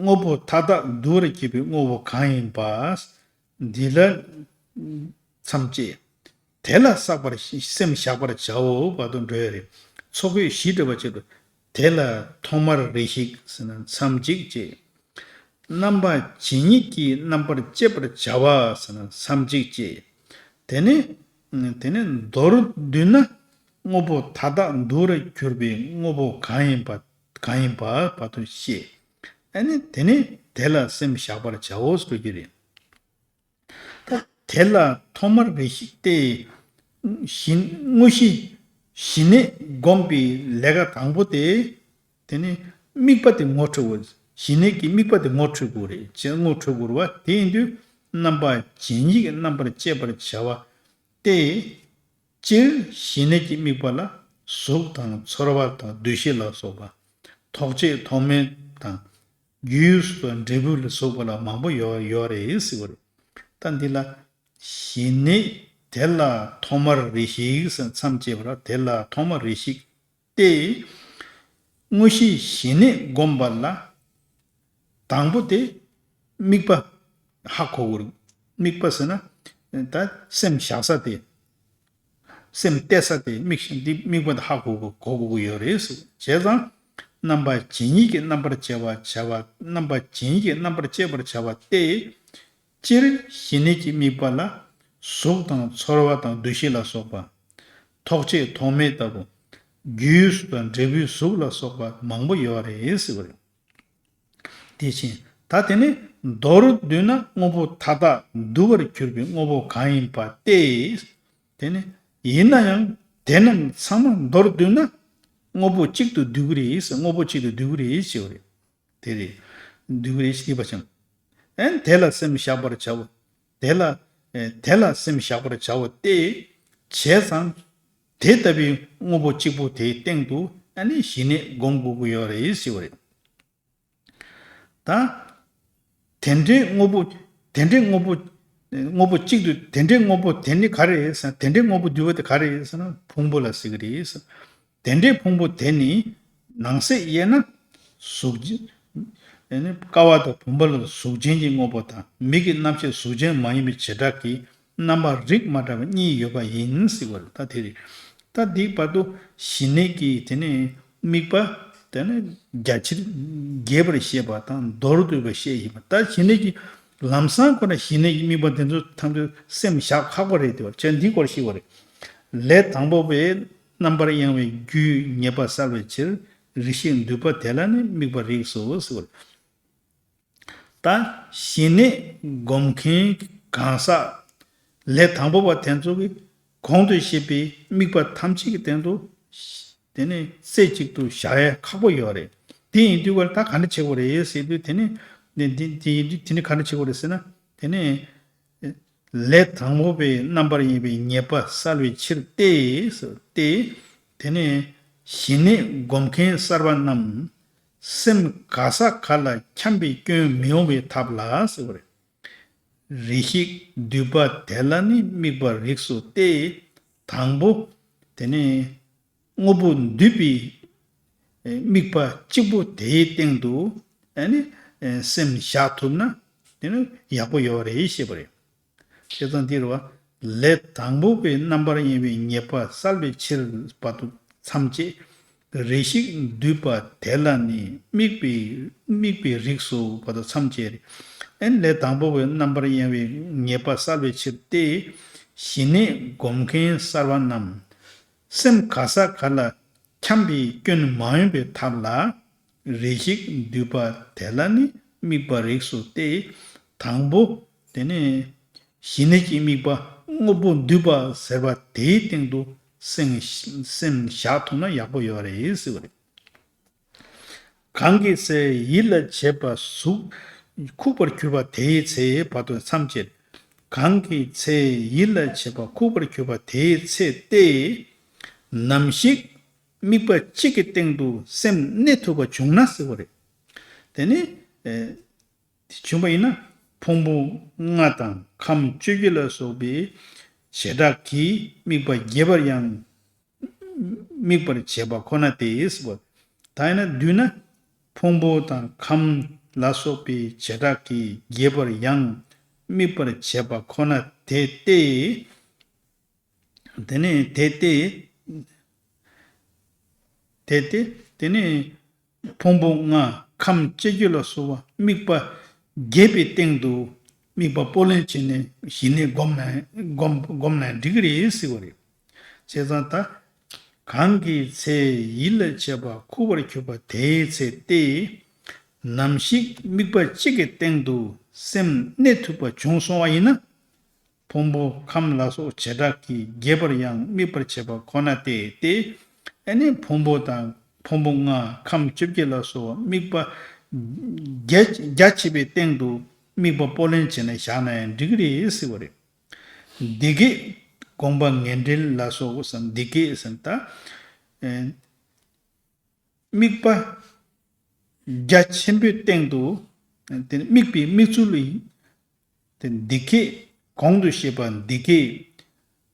དངོས་པོ་མཐའ་དག་འདུ་བར་གྱུར་པའི་དངོས་པོ་གང་ཡིན་པ། འདི་ལ་མཚམས་བཅད། དེ་ལ་བསགས་པར་སེམས་བཞག་པར་བྱའོ་བར་དུ་འགྲོ་ཡ་རེད། ཚོགས་ཀྱི་གཞི་འགྲེལ་བ་ཆེད་དུ། དེ་ལ་ཐོག་མར་རེ་ཞིག་ཟེར་ན་མཚམས་གཅིག་བཅད། རྣམ་པ་ཇི་སྙེད་ཀྱིས་རྣམ་པར་དཔྱད་པར་བྱ་བ་ཟེར་ན་མཚམས་གཅིག་བཅད། དེ་ནས་དེ་ནས་མདོར་བསྡུས་ན་དངོས་པོ་མཐའ་དག་འདུ་བར་གྱུར་པའི་དངོས་པོ་གང་ཡིན་པ་གང་ཡིན་པ་བར་དུ་བཤད། ཨ་ནི་དེ་ནས་དེ་ལ་སེམས་བཞག་པར་བྱའོ་ཟེར་གྱི་རེད། དེ་ལ་ཐོག་མར་རེ་ཞིག་སྟེ། གཞི་དངོས་གཞི་ཞི་གནས་སྒོམ་པའི་ལས་ཀ་དང་པོ་དེ། དེ་ནི་དམིགས་པ་དེ་ངོ་འཕྲོད་དགོས། ཞི་གནས་ཀྱི་དམིགས་པ་དེ་ངོ་འཕྲོད་དགོས་རེད། ཅེས་ངོ་འཕྲོད་དགོས་རེད་བ། དེ་ཡིན་དུས་རྣམ་པ་ཇི་སྙེད་ཀྱིས་རྣམ་པར་དཔྱད་པར་བྱ་བ་སྟེ། སྤྱིར་ཞི་གནས་ཀྱི་དམིགས་པ་ལ་གཟུགས་དང་ཚོར་བ་དང་འདུ་ཤེས་ལ་སོགས་པ། ཐོགས་བཅས་ཐོགས་མེད་དང་། རྒྱུའི་འབྲས་བུ་ལ་སོགས་པ་ལ་མང་པོ་ཡོད་ཡོད་རེད་ཟེར་བ་རེད། ད་འདི་ལ་ཞི་གནས་དེ་ལ་ཐོག་མར་རེ་ཞིག་ཟེར་མཚམས་བཅད་པ་ར། དེ་ལ་ཐོག་མར་རེ་ཞིག་སྟེ། དངོས་གཞི་ཞི་གནས་སྒོམ་པ་ལ་དང་པོ་དེ་དམིགས་པ་ཧ་གོ་དགོས་རེད། དམིགས་པ་ཟེར་ན་ད་སེམས་བཞག་ས་དེ། སེམས་གཏད་ས་དེ་དམིགས་ཤིང་འདི་དམིགས་པ་དེ་ཧ་གོ་དགོས་ཀྱི་ཡོད་རེད་ཟེར། བྱས་ཙང་རྣམ་པ་ཇི་སྙེད་ཀྱིས་རྣམ་པར་དཔྱད་པར་བྱ་བ། རྣམ་པ་ཇི་སྙེད་ཀྱིས་རྣམ་པར་དཔྱད་པར་བྱ་བ་སྟེ། སྤྱིར་ཞི་གནས་ཀྱི་དམིགས་པ་ལ་གཟུགས་དང་ཚོར་བ་དང་འདུ་ཤེས་ལ་སོགས་པ། ཐོགས་བཅས་ཐོགས་མེད་ལྟ་བུ། རྒྱུའི་གཟུགས་དང་འབྲས་བུའི་གཟུགས་ལ་སོགས་པ་མང་པོ་ཡོད་རེད་ཟེར་བ་རེད། དེ་བཞིན་ད་དེ་ནི་མདོར་བསྡུས་ན་དངོས་པོ་མཐའ་དག་འདུ་བར་གྱུར་པའི་དངོས་པོ་གང་ཡིན་པ་སྟེ། དེ་ནི་ཡིན་ན་ཡང་དེ་རྣམས་ཚང་མ་མདོར་བསྡུས་ན་དངོས་པོ་གཅིག་ཏུ་འདུ་གི་རེད། དངོས་པོ་གཅིག་ཏུ་འདུ་གི་རེད་ཞེས་པ་རེད། དེ་རེད། འདུ་གི་རེད་ཞེས་པ་ཅང་། ཨན་དེ་ལ་སེམས་བཞག་པར་བྱའོ། དེ་ལ་ཨེ་དེ་ལ་སེམས་བཞག་པར་བྱའོ་སྟེ། བྱས་ཙང་དེ་ལྟ་བུའི་དངོས་པོ་གཅིག་པུ་དེའི་སྟེང་དུ་ཨ་ནི་ཞི་གནས་སྒོམ་དགོས་ཀྱི་ཡོད་རེད་ཞེས་པ་རེད། ད། དེ་འདྲའི་དངོས་པོ། དེ་འདྲའི་དངོས་པོ། དངོས་པོ་གཅིག་ཏུ་དེ་འདྲའི་དངོས་པོ་དེ་ནི་ག་རེ་རེད་ཟེར་ན། དེ་འདྲའི་དངོས་པོ་འདུས་པ་དེ་ག་རེ་རེད་ཟེར་ན་ཕུང་པོ་ལ་ཟེར་གི་རེད་ཟེར། དེ་འདྲའི་ཕུང་པོ་དེ་ནི་ནང་གསེས་དབྱེ་ན་གཟུགས་ཅན། ཨེ་ནི་ཀ་བ་དང་བུམ་པ་ལ་གཟུགས་ཅན་གྱི་དངོས་པོ་དང་མིག་གི་རྣམ་ཤེས་གཟུགས་ཅན་མ་ཡིན་པའི་བྱེ་བྲག་གི་རྣམ་པ་རིགས་མ་འདྲ་བ་གཉིས་ཡོད་པ་ཡིན་ཟེར་བ་རེད། ད་དེ་རེད། ད་འདིའི་བར་དུ་ཞི་གནས་ཀྱི་དེ་ནས་དམིགས་པ་དེ་ནས་རྒྱ་ཆེར་རྒྱས་པར་བཤད་པ་དང་མདོར་བསྡུས་པར་བཤད་ཡིན་པ། ད་ཞི་གནས་ཀྱི་ལམ་སང་ཁོ་ན་ཞི་གནས་ཀྱི་དམིགས་པ་དེ་ཚོ་ཐམས་ཅད་སེམས་བཞག་ཁག་པོ་རེད་དེ་བ། བྱས་འདིའི་སྐོར་ཤེས་པ་རེད། ལས་དང་པོ་པའི་རྣམ་པར་གཡེང་བའི་རྒྱུའི་ཉེས་པ་བསལ་བའི་ཕྱིར་རེ་ཞིག་འདུས་པ་དེ་ལ་ནི་དམིགས་པ་རིགས་སོ་ཟེར་བ་རེད། ད་ཞི་གནས་སྒོམ་མཁན་གང་ཟག་ལས་དང་པོ་པ་དེ་ཚོ་གིས་གོང་དུ་བཤད་པའི་དམིགས་པ་ཐམས་ཅད་ཀྱི་སྟེང་དུ་དེ་ནི་རྩེ་གཅིག་ཏུ་བཞག་ཡ་ཁག་པོ་ཡོད་རེད། དེ་ཡིན་དུས་ཀར་ད་ག་འདྲ་བྱེད་དགོས་རེད་ཟེར་དུས་དེ་ནི་དེ་དེ་དེ་ཡིན་དུས་དེ་ནི་ག་འདྲ་བྱེད་དགོས་རེད་ཟེར་ན། དེ་ནི་ལས་དང་པོ་པའི་རྣམ་པར་གཡེང་བའི་ཉེས་པ་བསལ་བའི་ཕྱིར་ཏེ། ཏེ། དེ་ནས་ཞི་གནས་སྒོམ་མཁན་གསར་པ་རྣམས་སེམས་ག་ས་ག་ལ་འཁྱམས་པའི་སྐྱོན་མི་ཡོང་བའི་ཐབས་ལ་ཟེར་བ་རེད། རེ་ཞིག་འདུས་པ་དེ་ལ་ནི་དམིགས་པ་རིགས་སོ་སྟེ། དང་པོ། དེ་ནས་དངོས་པོ་འདུས་པའི་དམིགས་པ་གཅིག་པོ་དེའི་སྟེང་དུ་ཨ་ནི་སེམས་བཞག་ཐུབ་ན་དེ་ནི་ཡག་པོ་ཡོད་རེད་ཞེས་པ་རེད། བྱས་ཙང་འདིར་བ། ལས་དང་པོ་པའི་རྣམ་པར་གཡེང་བའི་ཉེས་པ་བསལ་བའི་ཕྱིར་བར་དུ་མཚམས་བཅད། རེ་ཞིག་འདུས་པ་དེ་ལ་ནི་དམིགས་པའི་དམིགས་པའི་རིགས་སུ་བར་དུ་མཚམས་བཅད། ཨན་ལས་དང་པོ་པའི་རྣམ་པར་གཡེང་བའི་ཉེས་པ་བསལ་བའི་ཕྱིར་ཏེ། ཞི་གནས་སྒོམ་མཁན་གསར་པ་རྣམས། སེམས་ག་ས་ག་ལ་འཁྱམས་པའི་སྐྱོན་མ་ཡོང་བའི་ཐབས་ལ། རེ་ཞིག་འདུས་པ་དེ་ལ་ནི་དམིགས་པ་རིགས་སོ་སྟེ། དང་པོ། དེ་ནས་ཞི་གནས་ཀྱི་དམིགས་པ་དངོས་པོ་འདུས་པ་ཟེར་བ་དེའི་སྟེང་དུ་སེམས་སེམས་བཞག་ཐུབ་ན་ཡག་པོ་ཡོད་རེད་ཟེར་བ་རེད། གང་གི་ཚེ་ཡིད་ལ་བྱེད་པ་གཟུགས་ཁུག་པར་གྱུར་པ་དེའི་ཚེ་བར་དུ་མཚམས་བཅད། གང་གི་ཚེ་ཡིད་ལ་བྱེད་པ་ཁུག་པར་གྱུར་པ་དེའི་ཚེ་སྟེ། ནམ་ཞིག་དམིགས་པ་གཅིག་གི་སྟེང་དུ་སེམས་གནས་ཐུབ་པ་བྱུང་ན་ཟེར་བ་རེད། དེ་ནི། ཨེ། བྱུང་བ་ཡིན་ན་ཕུང་པོ་ལྔ་དང་ཁམས་བཅོ་བརྒྱད་ལ་སོགས་པའི་བྱེ་བྲག་གིས་དམིགས་པ་རྒྱས་པར་ཡང་དམིགས་པར་བྱེད་པ་ཁོ་ན་སྟེ་ཟེར་བ། ད་ཡིན་ན་བསྡུས་ན། ཕུང་པོ་དང་ཁམས་ལ་སོགས་པའི་བྱེ་བྲག་གིས་རྒྱས་པར་ཡང་དམིགས་པར་བྱེད་པ་ཁོ་ན་དེ་སྟེ། དེ་ནས་དེ་སྟེ། དེ་སྟེ། དེ་ནས་ཕུང་པོ་ལྔ་ཁམས་བཅས་བཅུ་ལ་སོགས་པ་དམིགས་པ་རྒྱས་པའི་སྟེང་དུ་དམིགས་པ་སྤོ་ལེན་བྱས་ནས་གཞི་གནས་བསྒོམ་ན་བསྒོམ་བསྒོམ་ན་འགྲིག་གི་རེད་ཟེར་བ་རེད། བྱས་ཙང་ད། གང་གི་ཚེ་ཡིད་ལ་བྱེད་པ་ཁུ་བར་གྱུར་པ་དེའི་ཚེ་སྟེ། ནམ་ཞིག་དམིགས་པ་གཅིག་གི་སྟེང་དུ་སེམས་གནས་ཐུབ་པ་བྱུང་སོང་བ་ཡིན་ན། ཕུང་པོ་ཁམས་ལ་སོགས་བྱེ་བྲག་གིས་རྒྱས་པར་ཡང་དམིགས་པར་བྱེད་པ་ཁོ་ན་སྟེ་སྟེ། ཨ་ནི་ཕུང་པོ་དང་ཕུང་པོ་ལྔ་ཁམས་བཅོ་བརྒྱད་ལ་སོགས་དམིགས་པ་རྒྱ་རྒྱ་ཆེ་བའི་སྟེང་དུ་དམིགས་པ་སྤོ་ལེན་བྱས་ནས་བཞག་ན་ཡང་འགྲིག་གི་རེད་ཟེར་བ་རེད། འདི་སྐད་དགོངས་པ་ངེས་འགྲེལ་ལ་སོགས་སམ་འདི་སྐད་ཟེར་ད། ཨེ། དམིགས་པ་རྒྱ་ཆེན་པོའི་སྟེང་དུ། དེ་ནི་དམིགས་པའི་དམིགས་ཚུལ་ལ། དེ་འདི་སྐད་གོང་དུ་བཤད་པ་འདི་སྐད།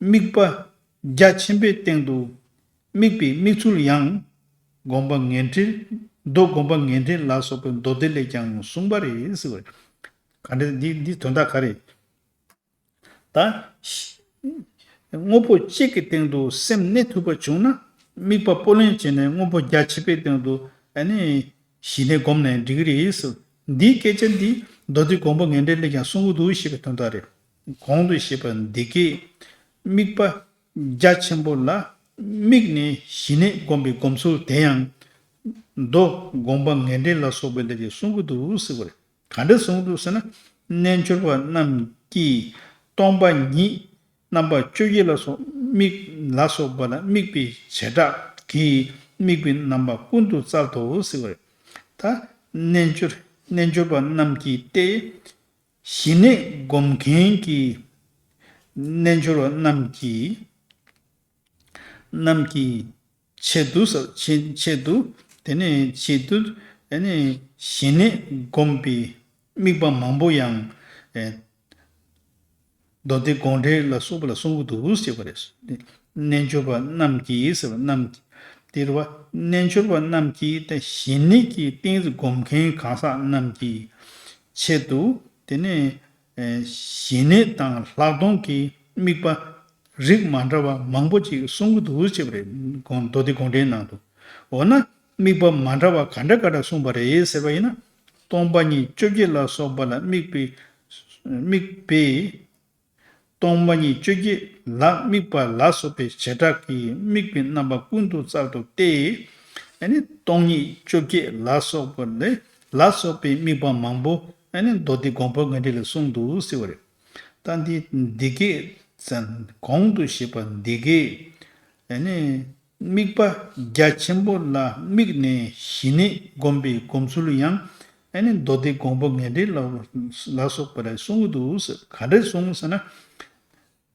དམིགས་པ་རྒྱ་ཆེན་པོའི་སྟེང་དུ་དམིགས་པའི་དམིགས་ཚུལ་ཡང་། དགོངས་པ་ངེས་འགྲེལ། མདོ་དགོངས་པ་ངེས་འགྲེལ་ལ་སོགས་པའི་མདོ་སྡེ་ལས་ཀྱང་གསུངས་པ་རེད་ཟེར་བ་རེད། ག་འདྲ་འདི་འདི་དོན་དག་ག་རེད། ད། དངོས་པོ་གཅིག་གི་སྟེང་དུ་སེམས་གནས་ཐུབ་པ་བྱུང་ན། དམིགས་པ་སྤོ་ལེན་བྱས་ནས་དངོས་པོ་རྒྱ་ཆེ་བའི་སྟེང་དུ་ཨ་ནི་གཞི་གནས་བསྒོམས་ནས་འགྲིག་གི་རེད་ཟེར། འདིའི་སྐད་ཆ་འདི་མདོ་སྡེ་དགོངས་པ་ངེས་འགྲེལ་ལས་ཀྱང་གསུང་གི་འདུག་ཞེས་པའི་དོན་དག་རེད། གོང་དུ་བཤད་པ་འདི་སྐད། དམིགས་པ་རྒྱ་ཆེན་པོ་ལ་དམིགས་ནས་གཞི་གནས་བསྒོམ་པའི་སྒོམ་ཚུལ་དེ་ཡང་། མདོ་དགོངས་པ་ངེས་འགྲེལ་ལ་སོགས་པའི་ལས་ཀྱིས་གསུང་གི་འདུག་ཟེར་བ་རེད། ག་འདྲ་གསུངས་འདུག་ཟེར་ན། རྣལ་འབྱོར་པ་རྣམས་ཀྱིས་སྟོང་པ་ཉིད་རྣམ་པ་བཅོ་བརྒྱད་ལ་སོགས་དམིགས་ལ་སོགས་པ་ལ་དམིགས་པའི་བྱེ་བྲག་གིས་དམིགས་པའི་རྣམ་པ་ཀུན་ཏུ་བཙལ་ཏོ་ཟེར་བ་རེད། ད་རྣལ་འབྱོར་རྣལ་འབྱོར་པ་རྣམས་ཀྱིས་ཏེ། གཞི་གནས་སྒོམ་མཁན་གྱི་རྣལ་འབྱོར་པ་རྣམས་ཀྱིས། རྣམས་ཀྱི་ཆེད་དུ་ཟེར་ཆེད་ཆེད་དུ། དེ་ནས་ཆེད་དུ་ཨ་ནི་གཞི་གནས་བསྒོམས་པའི་དམིགས་པ་མང་པོ་ཡང་། ཨེ། མདོ་སྡེ་དགོངས་འགྲེལ་ལ་སོགས་པ་ལ་གསུང་གི་འདུག་ཟེར་བ་རེད། རྣལ་འབྱོར་པ་རྣམས་ཀྱིས་ཟེར་བ་རྣམས་ཀྱིས། དེ་རེད་བ། རྣལ་འབྱོར་པ་རྣམས་ཀྱིས་ད་གཞི་གནས་ཀྱི་ཏིང་འཛིན་སྒོམ་མཁན་གང་ཟག་རྣམས་ཀྱི་ཆེད་དུ། དེ་ནས་ཨེ་གཞི་གནས་དང་ལྷག་མཐོང་གི་དམིགས་པ་རིགས་མ་འདྲ་བ་མང་པོ་ཅིག་གསུང་གི་འདུག་ཅེས་པ་རེད། དགོངས་མདོ་སྡེ་དགོངས་འགྲེལ་ནང་དུ། འོ་ན་དམིགས་པ་མ་འདྲ་བ་ག་འདྲ་ག་འདྲ་གསུངས་པ་རེད་ཟེར་བ་ཡིན་ན། སྟོང་པ་ཉིད་བཅོ་བརྒྱད་ལ་སོགས་པ་ལ་དམིགས་པའི་དམིགས་པའི། སྟོང་པ་ཉིད་བཅོ་བརྒྱད་ལ་དམིགས་པ་ལ་སོགས་པའི་བྱེ་བྲག་གིས་དམིགས་པའི་རྣམ་པ་ཀུན་ཏུ་བཙལ་ཏོ་སྟེ། ཨ་ནི་སྟོང་ཉིད་བཅོ་བརྒྱད་ལ་སོགས་པ་ལས་ལ་སོགས་པའི་དམིགས་པ་མང་པོ་ཨ་ནི་མདོ་སྡེ་དགོངས་པ་ངེས་འགྲེལ་ལ་གསུངས་འདུག་ཟེར་བ་རེད། ད་འདི་འདི་སྐད་ཙམ་གོང་དུ་བཤད་པ་འདི་སྐད་ཨ་ནི་དམིགས་པ་རྒྱ་ཆེན་པོ་ལ་དམིགས་ནས་གཞི་གནས་བསྒོམས་པའི་སྒོམ་ཚུལ་ཡང་ཨ་ནི་མདོ་སྡེ་དགོངས་པ་ངེས་འགྲེལ་ལ་ལ་སོགས་པ་ལས་གསུང་གི་འདུག་ཟེར། ག་འདྲ་གསུངས་ཟེར་ན།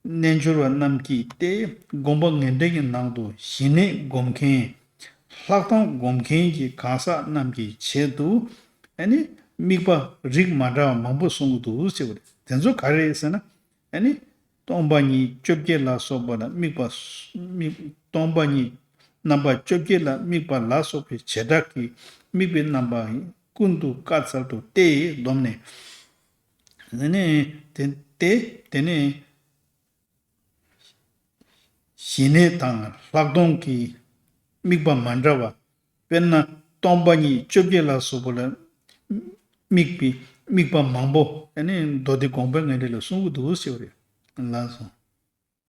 རྣལ་འབྱོར་པ་རྣམས་ཀྱིས་ཏེ། དགོངས་པ་ངེས་འགྲེལ་གྱི་ནང་དུ་གཞི་གནས་སྒོམ་མཁན། ལྷག་མཐོང་སྒོམ་མཁན་གྱི་གང་ཟག་རྣམས་ཀྱི་ཆེད་དུ། ཨ་ནི་དམིགས་པ་རིགས་མ་འདྲ་བ་མང་པོ་གསུང་གི་འདུག་ཟེར་བ་རེད། དེ་ཚོ་ག་རེ་རེད་ཟེར་ན། ཨ་ནི་སྟོང་པ་ཉིད་བཅོ་བརྒྱད་ལ་སོགས་པ་ལ་དམིགས་པ་དམིགས་སྟོང་པ་ཉིད་རྣམ་པ་བཅོ་བརྒྱད་ལ་དམིགས་པ་ལ་སོགས་པའི་བྱེ་བྲག་གིས་དམིགས་པའི་རྣམ་པ་ཀུན་ཏུ་བཀའ་སྩལ་ཏོ་སྟེ་བསྡོམས་ནས། ཨ་ནི་དེ་དེ་དེ་ནས། གཞི་གནས་དང་ལྷག་མཐོང་གི་དམིགས་པ་མ་འདྲ་བ། དཔེར་ན་སྟོང་པ་ཉིད་བཅོ་བརྒྱད་ལ་སོགས་པ་ལ་དམིགས་པའི་དམིགས་པ་མང་པོ་ཨ་ནི་མདོ་སྡེ་དགོངས་པ་ངེས་འགྲེལ་ལ་གསུང་གི་འདུག་ཟེར་བ་རེད། ལགས་སོ།